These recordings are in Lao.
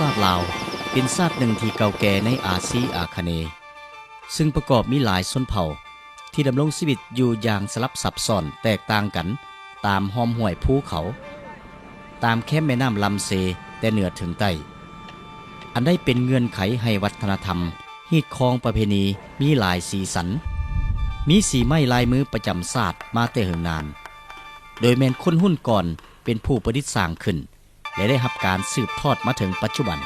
ຊາດລາວເປັນຊາດໜຶ່ງທີ່ເກົ່າແກ່ໃນອາຊີອາຄະເນ, ຊຶ່ງປະກອບມີຫຼາຍຊົນເຜົ່າທີ່ດຳລົງຊີວິດຢູ່ຢ່າງສະຫຼັບສັບຊ້ອນແຕກຕ່າງກັນຕາມຮ່ອມຫ້ວຍພູເຂົາ, ຕາມແຄມແມ່ນ້ຳລຳເຊແຕ່ເໜືອເຖິງໃຕ້, ອັນໄດ້ເປັນເງື່ອນໄຂໃຫ້ວັດທະນະທຳ, ຮີດຄອງປະເພນີມີຫຼາຍສີສັນ, ມີສີໄມ້ລາຍມືປະຈຳຊາດມາແຕ່ເຫິງນານ, ໂດຍແມ່ນຄົນຮຸ່ນກ່ອນເປັນຜູ້ປະດິດສ້າງຂຶ້ນ ແລະ ໄດ້ຮັບການສືບທອດມາເຖິງປັດຈຸບັນ.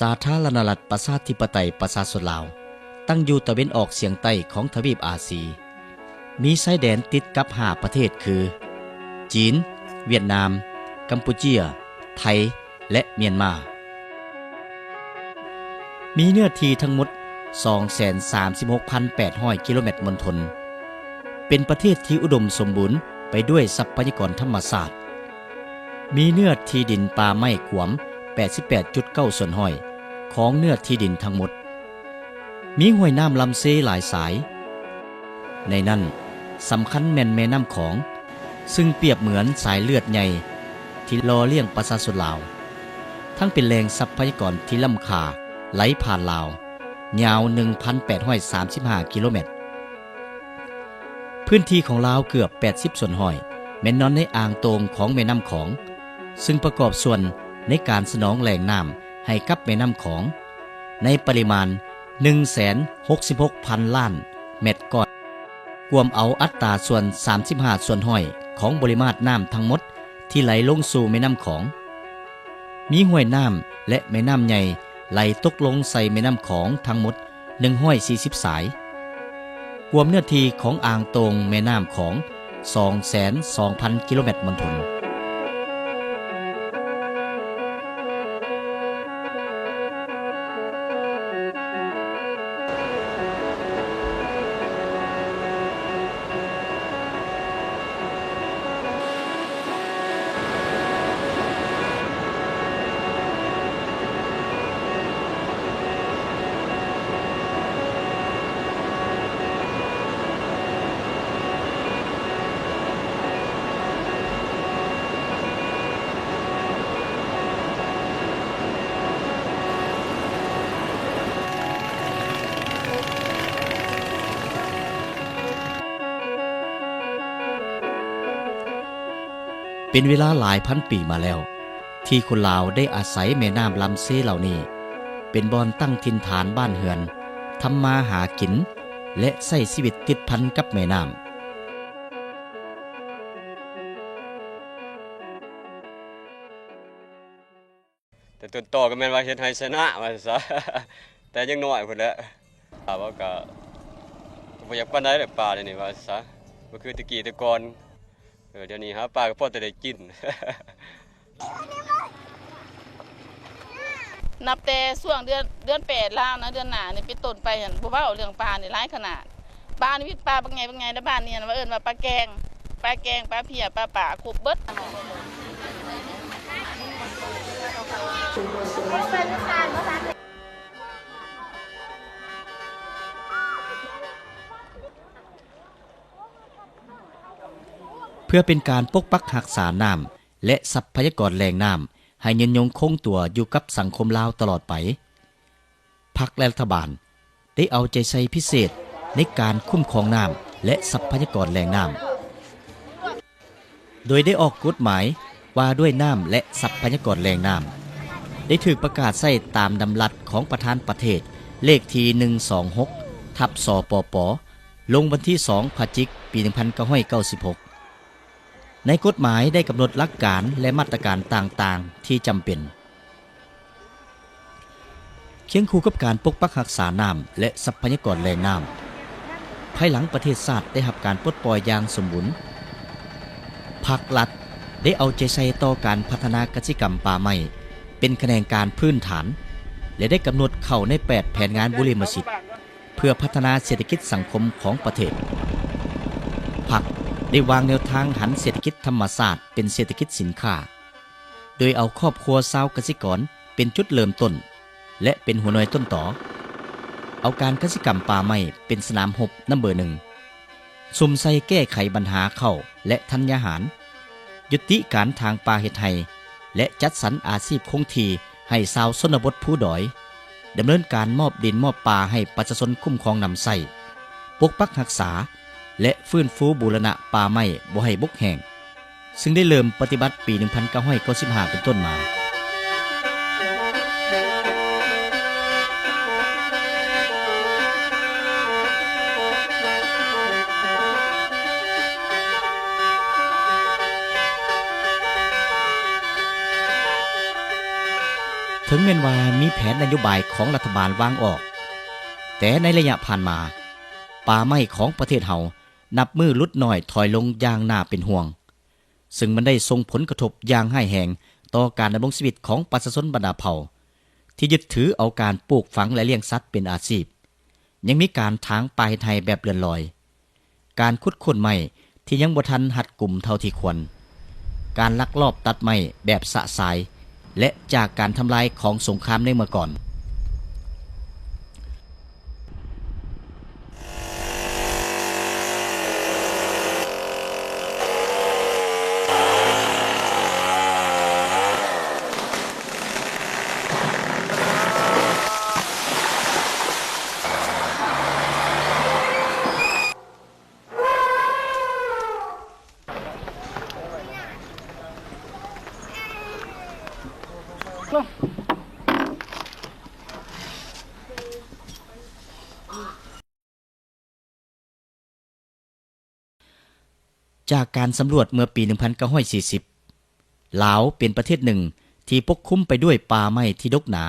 ສາທາລະນະລັດ ປະຊາທິປະໄຕ ປະຊາຊົນລາວ ຕັ້ງຢູ່ຕາເວັນອອກສຽງໃຕ້ຂອງທະວີບອາຊີ, ມີຊາຍແດນຕິດກັບຫ້າປະເທດຄື ຈີນ, ຫວຽດນາມ, ກຳປູເຈຍ, ໄທ ແລະ ມຽນມາ. ມີເນື້ອທີ່ທັງໝົດ ສອງແສນສາມສິບຫົກພັນແປດຮ້ອຍກິໂລແມັດມົນທົນ, ເປັນປະເທດທີ່ອຸດົມສົມບູນໄປດ້ວຍຊັບພະຍາກອນທຳມະຊາດ, ມີເນື້ອທີ່ດິນປ່າໄມ້ກວມ ແປດສິບແປດຈຸດເກົ້າສ່ວນຮ້ອຍ ຂອງເນື້ອທີ່ດິນທັງໝົດ, ມີຫ້ວຍນ້ຳລຳເຊຫຼາຍສາຍ, ໃນນັ້ນສຳຄັນແມ່ນແມ່ນ້ຳຂອງ, ຊຶ່ງປຽບເໝືອນສາຍເລືອດໃຫຍ່ທີ່ຫຼໍ່ລ້ຽງປະຊາຊົນລາວ, ທັງເປັນແຫຼ່ງຊັບພະຍາກອນທີ່ລ້ຳຄ່າໄຫຼຜ່ານລາວ, ຍາວໜຶ່ງພັນແປດຮ້ອຍສາມສິບຫ້າກິໂລແມັດ. ພື້ນທີ່ຂອງລາວເກືອບແປດສິບສ່ວນຮ້ອຍແມ່ນນອນໃນອ່າງໂຕ່ງຂອງແມ່ນ້ຳຂອງ, ຊຶ່ງປະກອບສ່ວນໃນການສະໜອງແຫຼ່ງນ້ຳໃຫ້ກັບແມ່ນ້ຳຂອງ ໃນປະລິມານໜຶ່ງແສນຫົກສິບຫົກພັນລ້ານແມັດກ້ອນ, ກວມເອົາອັດຕາສ່ວນສາມສິບຫ້າສ່ວນຮ້ອຍຂອງບໍລິມາດນ້ຳທັງໝົດທີ່ໄຫຼລົງສູ່ແມ່ນ້ຳຂອງ. ມີຫ້ວຍນ້ຳ ແລະ ແມ່ນ້ຳໃຫຍ່ໄຫຼຕົກລົງໃສ່ແມ່ນ້ຳຂອງທັງໝົດ ໜຶ່ງຮ້ອຍສີ່ສິບສາຍ, ກວມເນື້ອທີ່ຂອງອ່າງໂຕ່ງແມ່ນ້ຳຂອງ ສອງແສນສອງພັນກິໂລແມັດມົນທົນ. ເປັນເວລາຫຼາຍພັນປີມາແລ້ວ ທີ່ຄົນລາວໄດ້ອາໄສແມ່ນ້ຳລຳເຊເຫຼົ່ານີ້ ເປັນບ່ອນຕັ້ງຖິ່ນຖານບ້ານເຮືອນ, ທຳມາຫາກິນ ແລະ ໃຊ້ຊີວິດຕິດພັນກັບແມ່ນ້ຳ. ແຕ່ຕົ້ນຕໍກໍແມ່ນວ່າເຮັດໄຮ່ໄຊນາວ່າຊັ້ນຊະ ແຕ່ຍັງນ້ອຍພຸ້ນແຫຼະ. ຖາມວ່າກໍ ກໍບໍ່ຢາກປານໃດແຫຼະ ປາດຽວນີ້ວ່າຊັ້ນຊະ ບໍ່ຄືແຕ່ກີ້ແຕ່ກ່ອນ. ເອີ ດຽວນີ້ຫາປາກໍພໍແຕ່ໄດ້ກິນ. ນັບແຕ່ຊ່ວງເດືອນ ເດືອນແປດລາວນະ ເດືອນໜ້ານີ້ເປັນຕົ້ນໄປຫັ້ນ ບໍ່ເວົ້າເລື່ອງປານີ້ຫຼາຍຂະໜາດ. ປານີ້ມີປາບັກໃຫຍ່ບັກໃຫຍ່ໃນບ້ານນີ້ຫັ້ນ ວ່າເອີ້ນວ່າປາແກງ ປາແກງ ປາເພຍ ປາປາ ຄົບເບິດ. ເພື່ອເປັນການປົກປັກຮັກສານ້ຳ ແລະ ຊັບພະຍາກອນແຫຼ່ງນ້ຳໃຫ້ຍືນຍົງຄົງຕົວຢູ່ກັບສັງຄົມລາວຕະຫຼອດໄປ, ພັກ ແລະ ລັດຖະບານໄດ້ເອົາໃຈໃສ່ພິເສດໃນການຄຸ້ມຄອງນ້ຳ ແລະ ຊັບພະຍາກອນແຫຼ່ງນ້ຳ, ໂດຍໄດ້ອອກກົດໝາຍວ່າດ້ວຍນ້ຳ ແລະ ຊັບພະຍາກອນແຫຼ່ງນ້ຳ ໄດ້ຖືກປະກາດໃຊ້ຕາມດຳລັດຂອງປະທານປະເທດ ເລກທີ ໜຶ່ງສອງຫົກ ທັບ ສປປ ລົງວັນທີ ສອງ ພະຈິກ ປີ ໜຶ່ງພັນເກົ້າຮ້ອຍເກົ້າສິບຫົກ. ໃນກົດໝາຍໄດ້ກຳນົດຫຼັກການ ແລະ ມາດຕະການຕ່າງໆທີ່ຈຳເປັນ. ຄຽງຄູ່ກັບການປົກປັກຮັກສານ້ຳ ແລະ ຊັບພະຍາກອນແຫຼ່ງນ້ຳ, ພາຍຫຼັງປະເທດຊາດໄດ້ຮັບການປົດປ່ອຍຢ່າງສົມບູນ, ພັກລັດໄດ້ເອົາໃຈໃສ່ຕໍ່ການພັດທະນາກະສິກຳປ່າໄມ້ເປັນຂະແໜງການພື້ນຖານ ແລະ ໄດ້ກຳນົດເຂົ້າໃນແປດແຜນງານບຸລິມະສິດ ເພື່ອພັດທະນາເສດຖະກິດສັງຄົມຂອງປະເທດ. ພັກໄດ້ວາງແນວທາງຫັນເສດຖະກິດທຳມະຊາດເປັນເສດຖະກິດສິນຄ້າ, ໂດຍເອົາຄອບຄົວຊາວກະສິກອນເປັນຈຸດເລີ່ມຕົ້ນ ແລະ ເປັນຫົວໜ່ວຍຕົ້ນຕໍ, ເອົາການກະສິກຳປ່າໄມ້ເປັນສະໜາມຮົບນຳເບີໜຶ່ງ, ສຸມໃສ່ແກ້ໄຂບັນຫາເຂົ້າ ແລະ ທັນຍາຫານ, ຍຸຕິການຖາງປ່າເຮັດໄຮ່ ແລະ ຈັດສັນອາຊີບຄົງທີ່ໃຫ້ຊາວຊົນນະບົດພູດອຍ, ດຳເນີນການມອບດິນມອບປ່າໃຫ້ປະຊາຊົນຄຸ້ມຄອງນຳໃຊ້, ປົກປັກຮັກສາ ແລະ ຟື້ນຟູບູລະນະປ່າໄມ້ບໍ່ໃຫ້ບົກແຫ້ງ, ຊຶ່ງໄດ້ເລີ່ມປະຕິບັດປີໜຶ່ງພັນເກົ້າຮ້ອຍເກົ້າສິບຫ້າເປັນຕົ້ນມາ. ເຖິງແມ່ນວ່າມີແຜນນະໂຍບາຍຂອງລັດຖະບານວາງອອກ, ແຕ່ໃນໄລຍະຜ່ານມາ, ປ່າໄມ້ຂອງປະເທດເຮົານັບມື້ຫຼຸດນ້ອຍຖອຍລົງຢ່າງໜ້າເປັນຫ່ວງ, ຊຶ່ງມັນໄດ້ສົ່ງຜົນກະທົບຢ່າງຮ້າຍແຮງຕໍ່ການດຳລົງຊີວິດຂອງປະຊາຊົນບັນດາເຜົ່າ ທີ່ຍຶດຖືເອົາການປູກຝັງ ແລະ ລ້ຽງສັດເປັນອາຊີບ, ຍັງມີການຖາງປ່າເຮັດໄຮ່ແບບເລື່ອນລອຍ, ການຂຸດຄົ້ນໄມ້ທີ່ຍັງບໍ່ທັນຮັດກຸມເທົ່າທີ່ຄວນ, ການລັກລອບຕັດໄມ້ແບບຊະຊາຍ ແລະ ຈາກການທຳລາຍຂອງສົງຄາມໃນເມື່ອກ່ອນ. ຈາກການສຳຫຼວດເມື່ອປີໜຶ່ງພັນເກົ້າຮ້ອຍສີ່ສິບ, ລາວເປັນປະເທດໜຶ່ງທີ່ປົກຄຸມໄປດ້ວຍປ່າໄມ້ທີ່ດົກໜາ,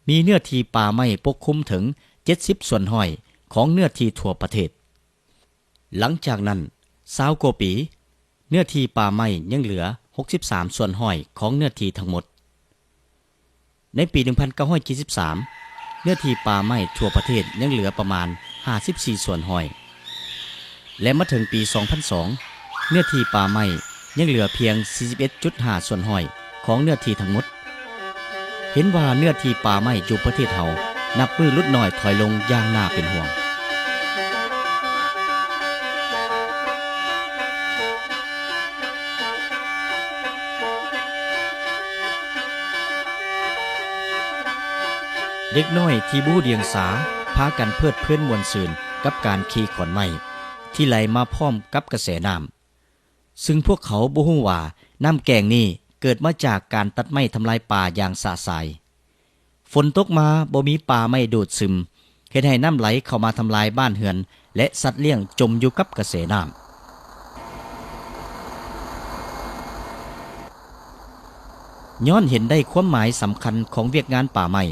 ມີເນື້ອທີ່ປ່າໄມ້ປົກຄຸມເຖິງເຈັດສິບສ່ວນຮ້ອຍຂອງເນື້ອທີ່ທົ່ວປະເທດ. ຫຼັງຈາກນັ້ນຊາວກວ່າປີ, ເນື້ອທີ່ປ່າໄມ້ຍັງເຫຼືອຫົກສິບສາມສ່ວນຮ້ອຍຂອງເນື້ອທີ່ທັງໝົດ. ໃນປີໜຶ່ງພັນເກົ້າຮ້ອຍເຈັດສິບສາມ, ເນື້ອທີ່ປ່າໄມ້ທົ່ວປະເທດຍັງເຫຼືອປະມານຫ້າສິບສີ່ສ່ວນຮ້ອຍ ແລະ ມາເຖິງປີສອງພັນສອງ, ເນື້ອທີ່ປ່າໄມ້ຍັງເຫຼືອພຽງສີ່ສິບເອັດຈຸດຫ້າສ່ວນຮ້ອຍຂອງເນື້ອທີ່ທັງໝົດ. ເຫັນວ່າເນື້ອທີ່ປ່າໄມ້ຢູ່ປະເທດເຮົານັບມື້ຫຼຸດນ້ອຍຖອຍລົງຢ່າງໜ້າເປັນຫ່ວງ. ເດັກນ້ອຍທີ່ບໍ່ຮູ້ດຽງສາ ພາກັນເພີດເພີນມ່ວນຊື່ນກັບການຂີ່ຂອນໄມ້ທີ່ໄຫຼມາພ້ອມກັບກະແສນ້ຳ, ຊຶ່ງພວກເຂົາບໍ່ຮູ້ວ່ານ້ຳແກ້ງນີ້ເກີດມາຈາກການຕັດໄມ້ທຳລາຍປ່າຢ່າງຊະຊາຍ. ຝົນຕົກມາບໍ່ມີປ່າໄມ້ດູດຊຶມ, ເຮັດໃຫ້ນ້ຳໄຫຼເຂົ້າມາທຳລາຍບ້ານເຮືອນ ແລະ ສັດລ້ຽງຈົມຢູ່ກັບກະແສນ້ຳ. ຍ້ອນເຫັນໄດ້ຄວາມໝາຍສຳຄັນຂອງວຽກງານປ່າໄມ້,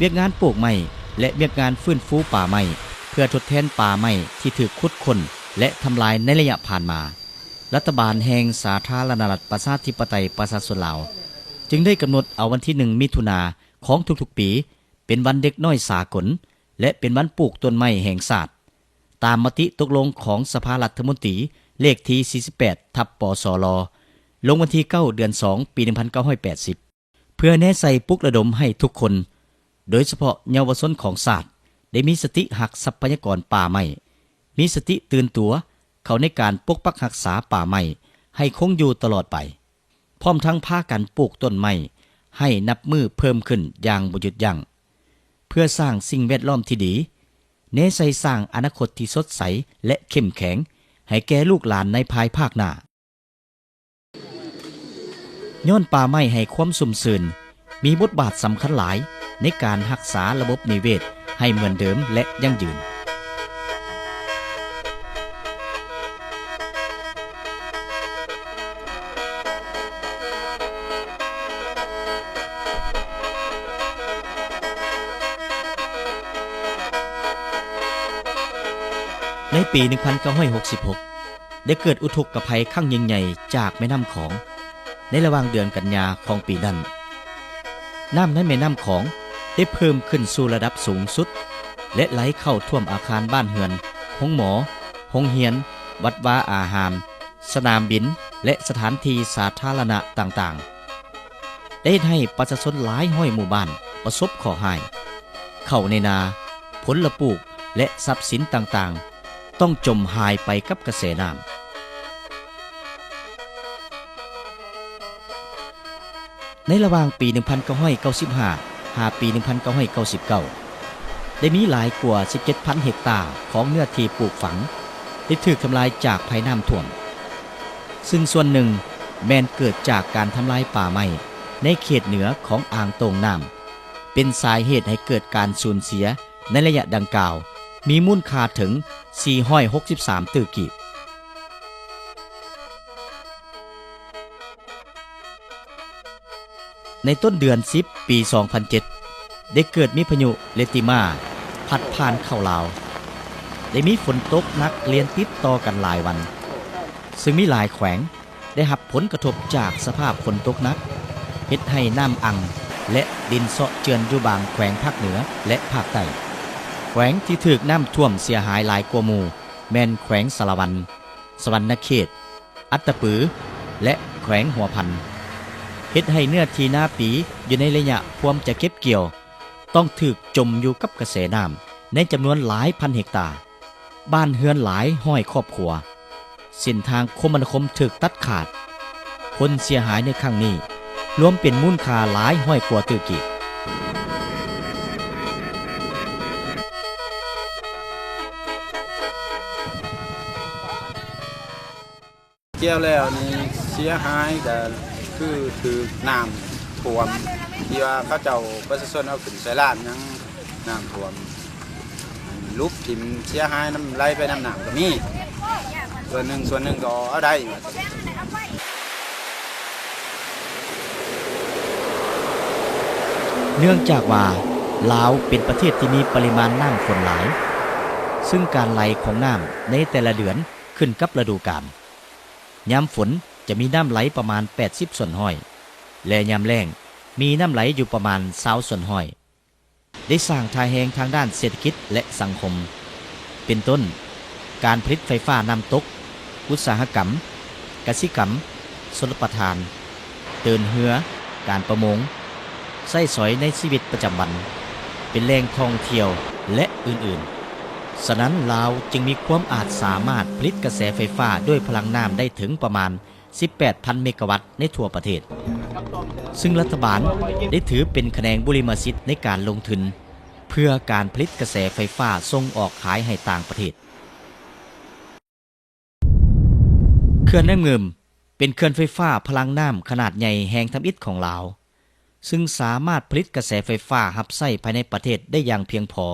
ວຽກງານປູກໄມ້ ແລະ ວຽກງານຟື້ນຟູປ່າໄມ້ ເພື່ອທົດແທນປ່າໄມ້ທີ່ຖືກຂຸດຄົ້ນ ແລະ ທຳລາຍໃນໄລຍະຜ່ານມາ, ລັດຖະບານແຫ່ງສາທາລະນະລັດ ປະຊາທິປະໄຕ ປະຊາຊົນລາວ ຈຶ່ງໄດ້ກຳນົດເອົາວັນທີໜຶ່ງ ມິຖຸນາ ຂອງທຸກໆປີ ເປັນວັນເດັກນ້ອຍສາກົນ ແລະ ເປັນວັນປູກຕົ້ນໄມ້ແຫ່ງຊາດ, ຕາມມະຕິຕົກລົງຂອງສະພາລັດຖະມົນຕີເລກທີສີ່ສິບແປດ ທັບ ປສລ ລົງວັນທີເກົ້າ ເດືອນສອງ ປີໜຶ່ງພັນເກົ້າຮ້ອຍແປດສິບ ເພື່ອແນໃສ່ປຸກລະດົມໃຫ້ທຸກຄົນ, ໂດຍສະເພາະເຍົາວະຊົນຂອງຊາດ ໄດ້ມີສະຕິຮັກຊັບພະຍາກອນປ່າໄມ້, ມີສະຕິຕື່ນຕົວເຂົ້າໃນການປົກປັກຮັກສາປ່າໄມ້ໃຫ້ຄົງຢູ່ຕະຫຼອດໄປ, ພ້ອມທັງພາກັນປູກຕົ້ນໄມ້ໃຫ້ນັບມື້ເພີ່ມຂຶ້ນຢ່າງບໍ່ຢຸດຢັ້ງ, ເພື່ອສ້າງສິ່ງແວດລ້ອມທີ່ດີ, ແນໃສ່ສ້າງອະນາຄົດທີ່ສົດໃສ ແລະ ເຂັ້ມແຂງໃຫ້ແກ່ລູກຫຼານໃນພາຍພາກໜ້າ. ຍ້ອນປ່າໄມ້ໃຫ້ຄວາມຊຸ່ມຊື່ນ, ມີບົດບາດສຳຄັນຫຼາຍໃນການຮັກສາລະບົບນິເວດໃຫ້ເໝືອນເດີມ ແລະ ຢັ້ງຢືນ. ໃນປີໜຶ່ງພັນເກົ້າຮ້ອຍຫົກສິບຫົກ ໄດ້ເກີດອຸທົກກະໄພຄັ້ງຍິ່ງໃຫຍ່ຈາກແມ່ນ້ຳຂອງ. ໃນລະຫວ່າງເດືອນກັນຍາຂອງປີນັ້ນ, ນ້ຳໃນແມ່ນ້ຳຂອງໄດ້ເພີ່ມຂຶ້ນສູ່ລະດັບສູງສຸດ ແລະ ໄຫຼເຂົ້າຖ້ວມອາຄານບ້ານເຮືອນ, ໂຮງໝໍ, ໂຮງຮຽນ, ວັດວາອາຮາມ, ສະໜາມບິນ ແລະ ສະຖານທີ່ສາທາລະນະຕ່າງໆ, ໄດ້ເຮັດໃຫ້ປະຊາຊົນຫຼາຍຮ້ອຍໝູ່ບ້ານປະສົບເຄາະຮ້າຍ. ເຂົ້າໃນນາ, ຜົນລະປູກ ແລະ ຊັບສິນຕ່າງໆ ຕ້ອງຈົມຫາຍໄປກັບກະແສນ້ຳ. ໃນລະຫວ່າງປີໜຶ່ງພັນເກົ້າຮ້ອຍເກົ້າສິບຫ້າ ຫາປີໜຶ່ງພັນເກົ້າຮ້ອຍເກົ້າສິບເກົ້າ ໄດ້ມີຫຼາຍກວ່າສິບເຈັດພັນເຮັກຕາຂອງເນື້ອທີ່ປູກຝັງໄດ້ຖືກທຳລາຍຈາກໄພນ້ຳຖ້ວມ, ຊຶ່ງສ່ວນໜຶ່ງແມ່ນເກີດຈາກການທຳລາຍປ່າໄມ້ໃນເຂດເໜືອຂອງອ່າງໂຕ່ງນ້ຳ, ເປັນສາເຫດໃຫ້ເກີດການສູນເສຍໃນໄລຍະດັ່ງກ່າວ ມີມູນຄ່າເຖິງສີ່ຮ້ອຍຫົກສິບສາມຕື້ກີບ. ໃນຕົ້ນເດືອນສິບ ປີສອງພັນເຈັດ ໄດ້ເກີດມີພາຍຸເລຕິມາພັດຜ່ານເຂົ້າລາວ, ໄດ້ມີຝົນຕົກໜັກລຽນຕິດຕໍ່ກັນຫຼາຍວັນ, ຊຶ່ງມີຫຼາຍແຂວງໄດ້ຮັບຜົນກະທົບຈາກສະພາບຝົນຕົກໜັກ, ເຮັດໃຫ້ນ້ຳອັ່ງ ແລະ ດິນເຊາະເຈື່ອນຢູ່ບາງແຂວງພາກເໜືອ ແລະ ພາກໃຕ້. ແຂວງທີ່ຖືກນ້ຳຖ້ວມເສຍຫາຍຫຼາຍກວ່າໝູ່ແມ່ນແຂວງສາລະວັນ, ສະຫວັນນະເຂດ, ອັດຕະປື ແລະ ແຂວງຫົວພັນ, ເຮັດໃຫ້ເນື້ອທີ່ນາປີຢູ່ໃນໄລຍະພວມຈະເກັບກ່ຽວ ຕ້ອງຖືກຈົມຢູ່ກັບກະແສນ້ຳໃນຈຳນວນຫຼາຍພັນເຮັກຕາ, ບ້ານເຮືອນຫຼາຍຮ້ອຍຄອບຄົວ, ເສັ້ນທາງຄົມມະນາຄົມຖືກຕັດຂາດ, ຜົນເສຍຫາຍໃນຄັ້ງນີ້ລວມເປັນມູນຄ່າຫຼາຍຮ້ອຍກວ່າຕື້ກີບ. ກ່ຽວແລ້ວນີ້ເສຍຫາຍກໍຄືຖືກນ້ຳຖ້ວມ ທີ່ວ່າເຂົາເຈົ້າປະຊາຊົນເອົາຂຶ້ນໃສ່ລານຫຍັງ ນ້ຳຖ້ວມ ຫຼຸບຖິ້ມເສຍຫາຍນຳ ໄຫຼໄປນຳນ້ຳກໍມີ ສ່ວນໜຶ່ງ ສ່ວນໜຶ່ງກໍເອົາໄດ້. ເນື່ອງຈາກວ່າລາວເປັນປະເທດທີ່ມີປະລິມານນ້ຳຝົນຫຼາຍ, ຊຶ່ງການໄຫຼຂອງນ້ຳໃນແຕ່ລະເດືອນຂຶ້ນກັບລະດູການ. ຍາມຝົນຈະມີນ້ຳໄຫຼປະມານແປດສິບສ່ວນຮ້ອຍ ແລະ ຍາມແລ້ງມີນ້ຳໄຫຼຢູ່ປະມານຊາວສ່ວນຮ້ອຍ. ໄດ້ສ້າງທ່າແຮງທາງດ້ານເສດຖະກິດ ແລະ ສັງຄົມ ເປັນຕົ້ນ ການຜະລິດໄຟຟ້ານ້ຳຕົກ, ອຸດສາຫະກຳ, ກະສິກຳ, ຊົນລະປະທານ, ເດີນເຮືອ, ການປະມົງ, ໃຊ້ສອຍໃນຊີວິດປະຈຳວັນ, ເປັນແຫຼ່ງທ່ອງທ່ຽວ ແລະ ອື່ນໆ. ສະນັ້ນ ລາວຈຶ່ງມີຄວາມອາດສາມາດຜະລິດກະແສໄຟຟ້າດ້ວຍພະລັງນ້ຳໄດ້ເຖິງປະມານ ສິບແປດພັນເມກາວັດໃນທົ່ວປະເທດ, ຊຶ່ງລັດຖະບານໄດ້ຖືເປັນຂະແໜງບຸລິມະສິດໃນການລົງທຶນ ເພື່ອການຜະລິດກະແສໄຟຟ້າສົ່ງອອກຂາຍໃຫ້ຕ່າງປະເທດ. ເຂື່ອນນ້ຳງື່ມ ເປັນເຂື່ອນໄຟຟ້າພະລັງນ້ຳຂະໜາດໃຫຍ່ແຫ່ງທຳອິດຂອງລາວ, ຊຶ່ງສາມາດຜະລິດກະແສໄຟຟ້າຮັບໃຊ້ພາຍໃນປະເທດໄດ້ຢ່າງພຽງພໍ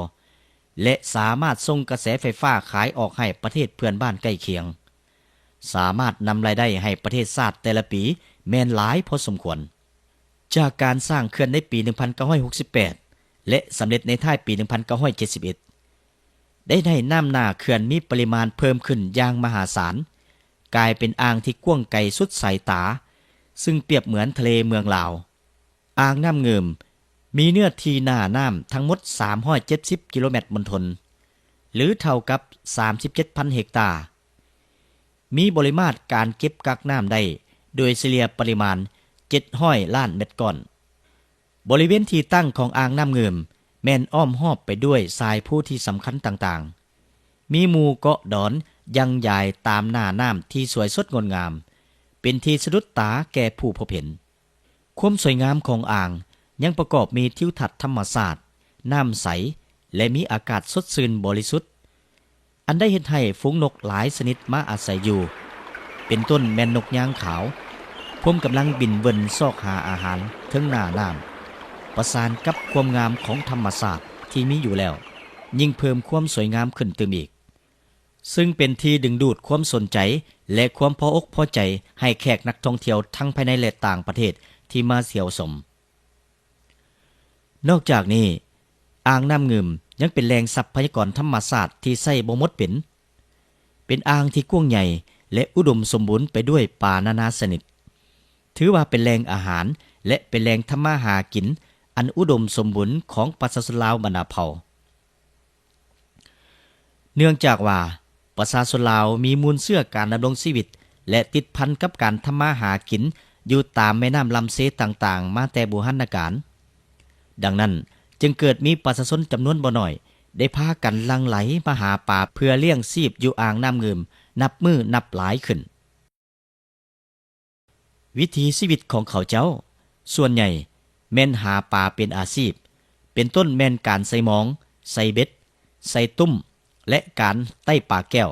ແລະ ສາມາດສົ່ງກະແສໄຟຟ້າຂາຍອອກໃຫ້ປະເທດເພື່ອນບ້ານໃກ້ຄຽງ. ສາມາດນຳລາຍໄດ້ໃຫ້ປະເທດຊາດແຕ່ລະປີແມ່ນຫຼາຍພໍສົມຄວນ. ຈາກການສ້າງເຂື່ອນໃນປີໜຶ່ງພັນເກົ້າຮ້ອຍຫົກສິບແປດ ແລະ ສຳເລັດໃນທ້າຍປີໜຶ່ງພັນເກົ້າຮ້ອຍເຈັດສິບເອັດ ໄດ້ໃຫ້ນ້ຳໜ້າເຂື່ອນມີປະລິມານເພີ່ມຂຶ້ນຢ່າງມະຫາສານ, ກາຍເປັນອ່າງທີ່ກວ້າງໄກສຸດສາຍຕາ, ຊຶ່ງປຽບເໝືອນທະເລເມືອງລາວ. ອ່າງນ້ຳງື່ມມີເນື້ອທີ່ໜ້ານ້ຳທັງໝົດສາມຮ້ອຍເຈັດສິບກິໂລແມັດມົນທົນ ຫຼື ເທົ່າກັບສາມສິບເຈັດພັນເຮັກຕາ, ມີບໍລິມາດການເກັບກັກນ້ຳໄດ້ໂດຍສະເລ່ຍປະລິມານເຈັດຮ້ອຍລ້ານແມັດກ້ອນ. ບໍລິເວນທີ່ຕັ້ງຂອງອ່າງນ້ຳງື່ມແມ່ນອ້ອມຮອບໄປດ້ວຍຊາຍພູທີ່ສຳຄັນຕ່າງໆ, ມີໝູ່ເກາະດອນຍັ່ງຢາຍຕາມໜ້ານ້ຳທີ່ສວຍສົດງົດງາມ, ເປັນທີ່ສະດຸດຕາແກ່ຜູ້ພົບເຫັນ. ຄວາມສວຍງາມຂອງອ່າງຍັງປະກອບມີທິວທັດທຳມະຊາດ, ນ້ຳໃສ ແລະ ມີອາກາດສົດຊື່ນບໍລິສຸດ, ອັນໄດ້ເຮັດໃຫ້ຝູງນົກຫຼາຍຊະນິດມາອາໄສຢູ່, ເປັນຕົ້ນແມ່ນນົກຍາງຂາວ, ພວມກຳລັງບິນເວີນຊອກຫາອາຫານເທິງໜ້ານ້ຳ, ປະສານກັບຄວາມງາມຂອງທຳມະຊາດທີ່ມີຢູ່ແລ້ວ, ຍິ່ງເພີ່ມຄວາມສວຍງາມຂຶ້ນຕື່ມອີກ. ຊຶ່ງເປັນທີ່ດຶງດູດຄວາມສົນໃຈ ແລະ ຄວາມພໍອົກພໍໃຈໃຫ້ແຂກນັກທ່ອງທ່ຽວທັງພາຍໃນ ແລະ ຕ່າງປະເທດທີ່ມາທ່ຽວຊົມ. ນອກຈາກນີ້, ອ່າງນ້ຳງື່ມຍັງເປັນແຫຼ່ງຊັບພະຍາກອນທຳມະຊາດທີ່ໃຊ້ບໍ່ໝົດເປັນ. ເປັນອ່າງທີ່ກວ້າງໃຫຍ່ ແລະ ອຸດົມສົມບູນໄປດ້ວຍປານານາຊະນິດ. ຖືວ່າເປັນແຫຼ່ງອາຫານ ແລະ ເປັນແຫຼ່ງທຳມາຫາກິນອັນອຸດົມສົມບູນຂອງປະຊາຊົນລາວບັນດາເຜົ່າ. ເນື່ອງຈາກວ່າປະຊາຊົນລາວມີມູນເຊື້ອການດຳລົງຊີວິດ ແລະ ຕິດພັນກັບການທຳມາຫາກິນຢູ່ຕາມແມ່ນ້ຳລຳເຊຕ່າງໆມາແຕ່ບູຮານນະການ, ດັ່ງນັ້ນຈຶ່ງເກີດມີປະຊາຊົນຈຳນວນບໍ່ໜ້ອຍໄດ້ພາກັນຫຼັ່ງໄຫຼມາຫາປາເພື່ອລ້ຽງຊີບຢູ່ອ່າງນ້ຳງື່ມນັບມື້ນັບຫຼາຍຂຶ້ນ. ວິຖີຊີວິດຂອງເຂົາເຈົ້າສ່ວນໃຫຍ່ແມ່ນຫາປາເປັນອາຊີບ, ເປັນຕົ້ນແມ່ນການໃສ່ມອງ, ໃສ່ເບັດ, ໃສ່ຕຸ້ມ ແລະ ການໄຕ້ປາແກ້ວ.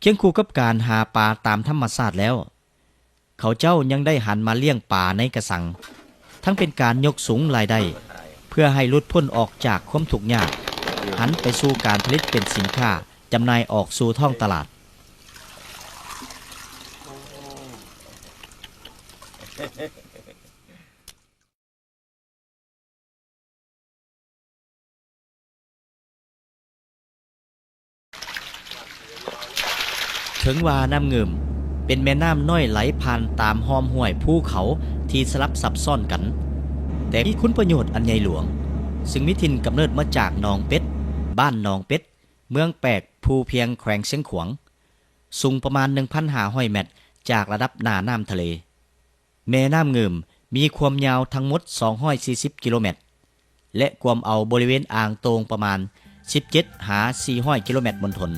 ຄຽງຄູ່ກັບການຫາປາຕາມທຳມະຊາດແລ້ວ, ເຂົາເຈົ້າຍັງໄດ້ຫັນມາລ້ຽງປາໃນກະສັງ, ທັງເປັນການຍົກສູງລາຍໄດ້ ເພື່ອໃຫ້ຫຼຸດພົ້ນອອກຈາກຄວາມທຸກຍາກ, ຫັນໄປສູ່ການຜະລິດເປັນສິນຄ້າ ຈຳໜ່າຍອອກສູ່ທ້ອງຕະຫຼາດ. ເຖິງວ່ານ້ຳງື່ມເປັນແມ່ນ້ຳນ້ອຍໄຫຼຜ່ານຕາມຮ່ອມຫ້ວຍພູເຂົາທີ່ສະຫຼັບຊັບຊ້ອນກັນ, ແຕ່ມີຄຸນປະໂຫຍດອັນໃຫຍ່ຫຼວງ, ຊຶ່ງມີຖິ່ນກຳເນີດມາຈາກໜອງເປັດ, ບ້ານໜອງເປັດ, ເມືອງແປກ, ພູພຽງ, ແຂວງຊຽງຂວາງ, ສູງປະມານໜຶ່ງພັນຫ້າຮ້ອຍແມັດຈາກລະດັບໜ້ານ້ຳທະເລ. ແມ່ນ້ຳງື່ມມີຄວາມຍາວທັງໝົດສອງຮ້ອຍສີ່ສິບກິໂລແມັດ ແລະ ກວມເອົາບໍລິເວນອ່າງໂຕ່ງປະມານສິບເຈັດຫາສີ່ຮ້ອຍກິໂລແມັດມົນທົນ.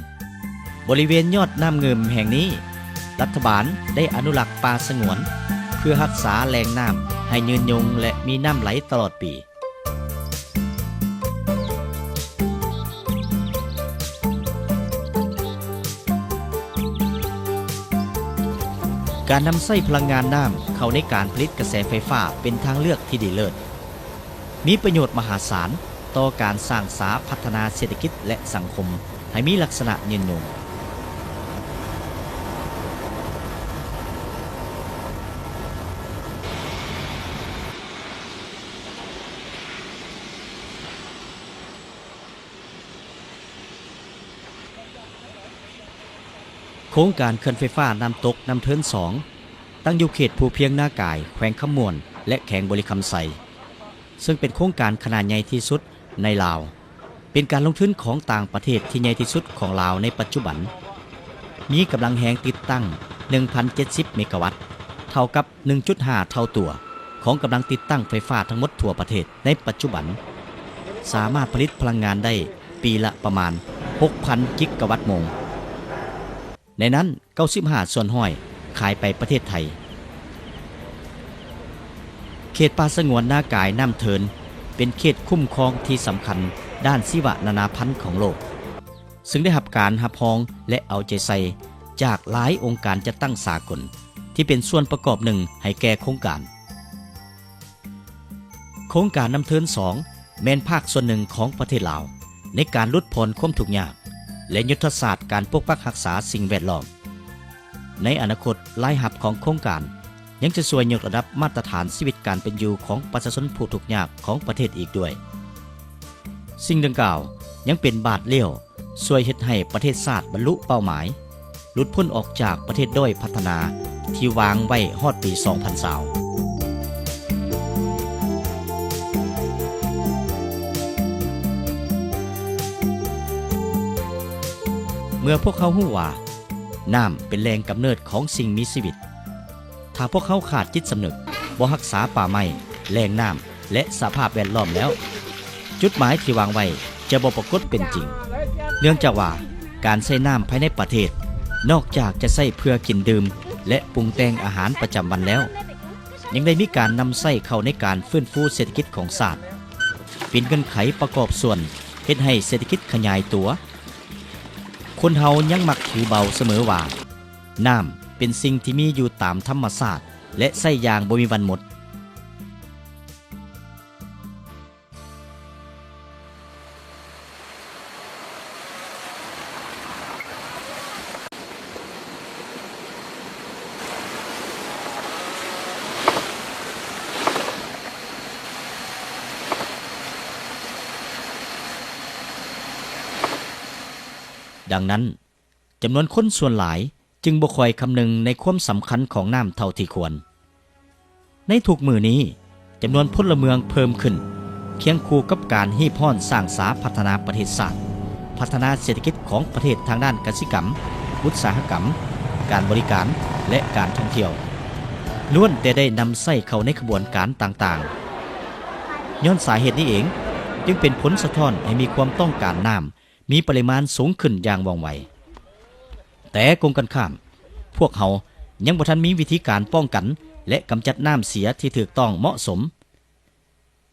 ບໍລິເວນຍອດນ້ຳງື່ມແຫ່ງນີ້, ລັດຖະບານໄດ້ອະນຸລັກປ່າສະຫງວນ ເພື່ອຮັກສາແຫຼ່ງນ້ຳໃຫ້ຍືນຍົງ ແລະ ມີນ້ຳໄຫຼຕະຫຼອດປີ. ການນຳໃຊ້ພະລັງງານນ້ຳເຂົ້າໃນການຜະລິດກະແສໄຟຟ້າເປັນທາງເລືອກທີ່ດີເລີດ, ມີປະໂຫຍດມະຫາສານຕໍ່ການສ້າງສາພັດທະນາເສດຖະກິດ ແລະ ສັງຄົມໃຫ້ມີລັກສະນະຍືນຍົງ. ໂຄງການເຂື່ອນໄຟຟ້ານ້ຳຕົກນ້ຳເທີນສອງ ຕັ້ງຢູ່ເຂດພູພຽງນາກາຍ, ແຂວງຄຳມ່ວນ ແລະ ແຂວງບໍລິຄຳໄຊ, ເຊິ່ງເປັນໂຄງການຂະໜາດໃຫຍ່ທີ່ສຸດໃນລາວ, ເປັນການລົງທຶນຂອງຕ່າງປະເທດທີ່ໃຫຍ່ທີ່ສຸດຂອງລາວໃນປັດຈຸບັນ, ມີກຳລັງແຮງຕິດຕັ້ງໜຶ່ງພັນເຈັດສິບເມກາວັດ, ເທົ່າກັບ ໜຶ່ງຈຸດຫ້າເທົ່າຕົວຂອງກຳລັງຕິດຕັ້ງໄຟຟ້າທັງໝົດທົ່ວປະເທດໃນປັດຈຸບັນ, ສາມາດຜະລິດພະລັງງານໄດ້ປີລະປະມານຫົກພັນກິກກະວັດໂມງ. ໃນນັ້ນ ເກົ້າສິບຫ້າສ່ວນຮ້ອຍຂາຍໄປປະເທດໄທ. ເຂດປ່າສະຫງວນນາກາຍນ້ຳເທີນ ເປັນເຂດຄຸ້ມຄອງທີ່ສຳຄັນດ້ານຊີວະນານາພັນຂອງໂລກ, ຊຶ່ງໄດ້ຮັບການຮັບຮອງ ແລະ ເອົາໃຈໃສ່ຈາກຫຼາຍອົງການຈັດຕັ້ງສາກົນ ທີ່ເປັນສ່ວນປະກອບໜຶ່ງໃຫ້ແກ່ໂຄງການ. ໂຄງການນ້ຳເທີນສອງ ແມ່ນພາກສ່ວນໜຶ່ງຂອງປະເທດລາວ ໃນການຫຼຸດຜ່ອນຄວາມທຸກຍາກ ແລະ ຍຸດທະສາດການປົກປັກຮັກສາສິ່ງແວດລ້ອມ. ໃນອະນາຄົດ, ລາຍຮັບຂອງໂຄງການຍັງຈະຊ່ວຍຍົກລະດັບມາດຕະຖານຊີວິດການເປັນຢູ່ຂອງປະຊາຊົນຜູ້ທຸກຍາກຂອງປະເທດອີກດ້ວຍ. ສິ່ງດັ່ງກ່າວຍັງເປັນບາດລ້ຽວ ຊ່ວຍເຮັດໃຫ້ປະເທດຊາດບັນລຸເປົ້າໝາຍ, ຫຼຸດພົ້ນອອກຈາກປະເທດດ້ອຍພັດທະນາທີ່ວາງໄວ້ຮອດປີສອງພັນຊາວ. ເມື່ອພວກເຮົາຮູ້ວ່ານ້ຳເປັນແຫຼ່ງກຳເນີດຂອງສິ່ງມີຊີວິດ, ຖ້າພວກເຮົາຂາດຈິດສຳນຶກ, ບໍ່ຮັກສາປ່າໄມ້, ແຫຼ່ງນ້ຳ ແລະ ສະພາບແວດລ້ອມແລ້ວ, ຈຸດໝາຍທີ່ວາງໄວ້ຈະບໍ່ປາກົດເປັນຈິງ, ເນື່ອງຈາກວ່າການໃຊ້ນ້ຳພາຍໃນປະເທດ ນອກຈາກຈະໃຊ້ເພື່ອກິນດື່ມ ແລະ ປຸງແຕ່ງອາຫານປະຈຳວັນແລ້ວ, ຍັງໄດ້ມີການນຳໃຊ້ເຂົ້າໃນການຟື້ນຟູເສດຖະກິດຂອງຊາດ, ເປັນເງື່ອນໄຂປະກອບສ່ວນເຮັດໃຫ້ເສດຖະກິດຂະຫຍາຍຕົວ. ຄົນເຮົາຍັງມັກຖືເບົາສະເໝີວ່າ ນ້ຳເປັນສິ່ງທີ່ມີຢູ່ຕາມທຳມະຊາດ ແລະ ໃຊ້ຢ່າງບໍ່ມີວັນໝົດ. ດັ່ງນັ້ນ, ຈຳນວນຄົນສ່ວນຫຼາຍຈຶ່ງບໍ່ຄ່ອຍຄຳນຶງໃນຄວາມສຳຄັນຂອງນ້ຳເທົ່າທີ່ຄວນ. ໃນທຸກມື້ນີ້, ຈຳນວນພົນລະເມືອງເພີ່ມຂຶ້ນ, ຄຽງຄູ່ກັບການຮີບຮ້ອນສ້າງສາພັດທະນາປະເທດຊາດ, ພັດທະນາເສດຖະກິດຂອງປະເທດທາງດ້ານກະສິກຳ, ອຸດສາຫະກຳ, ການບໍລິການ ແລະ ການທ່ອງທ່ຽວ, ລ້ວນແຕ່ໄດ້ນຳໃຊ້ເຂົ້າໃນຂະບວນການຕ່າງໆ. ຍ້ອນສາເຫດນີ້ເອງ, ຈຶ່ງເປັນຜົນສະທ້ອນໃຫ້ມີຄວາມຕ້ອງການນ້ຳ ມີປະລິມານສູງຂຶ້ນຢ່າງວ່ອງໄວ. ແຕ່ກົງກັນຂ້າມ, ພວກເຮົາຍັງບໍ່ທັນມີວິທີການປ້ອງກັນ ແລະ ກຳຈັດນ້ຳເສຍທີ່ຖືກຕ້ອງເໝາະສົມ.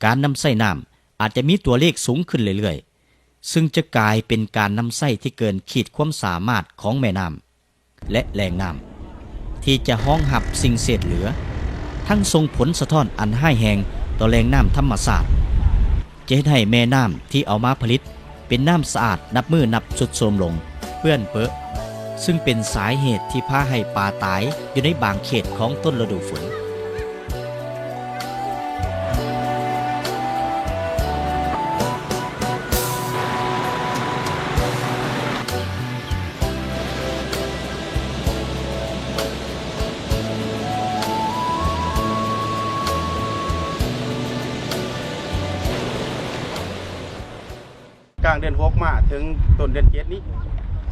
ການນຳໃຊ້ນ້ຳອາດຈະມີຕົວເລກສູງຂຶ້ນເລື້ອຍໆ, ຊຶ່ງຈະກາຍເປັນການນຳໃຊ້ທີ່ເກີນຂີດຄວາມສາມາດຂອງແມ່ນ້ຳ ແລະ ແຫຼ່ງນ້ຳ ທີ່ຈະຮອງຮັບສິ່ງເສດເຫຼືອ, ທັງສົ່ງຜົນສະທ້ອນອັນຮ້າຍແຮງຕໍ່ແຫຼ່ງນ້ຳທຳມະຊາດ, ຈະເຮັດໃຫ້ແມ່ນ້ຳທີ່ເອົາມາຜະລິດເປັນນ້ຳສະອາດນັບມື້ນັບຊຸດໂຊມລົງ, ເປື້ອນເປິ, ຊຶ່ງເປັນສາເຫດທີ່ພາໃຫ້ປາຕາຍຢູ່ໃນບາງເຂດຂອງຕົ້ນລະດູຝົນ. ກາງເດືອນຫົກມາເຖິງຕົ້ນເດືອນເຈັດນີ້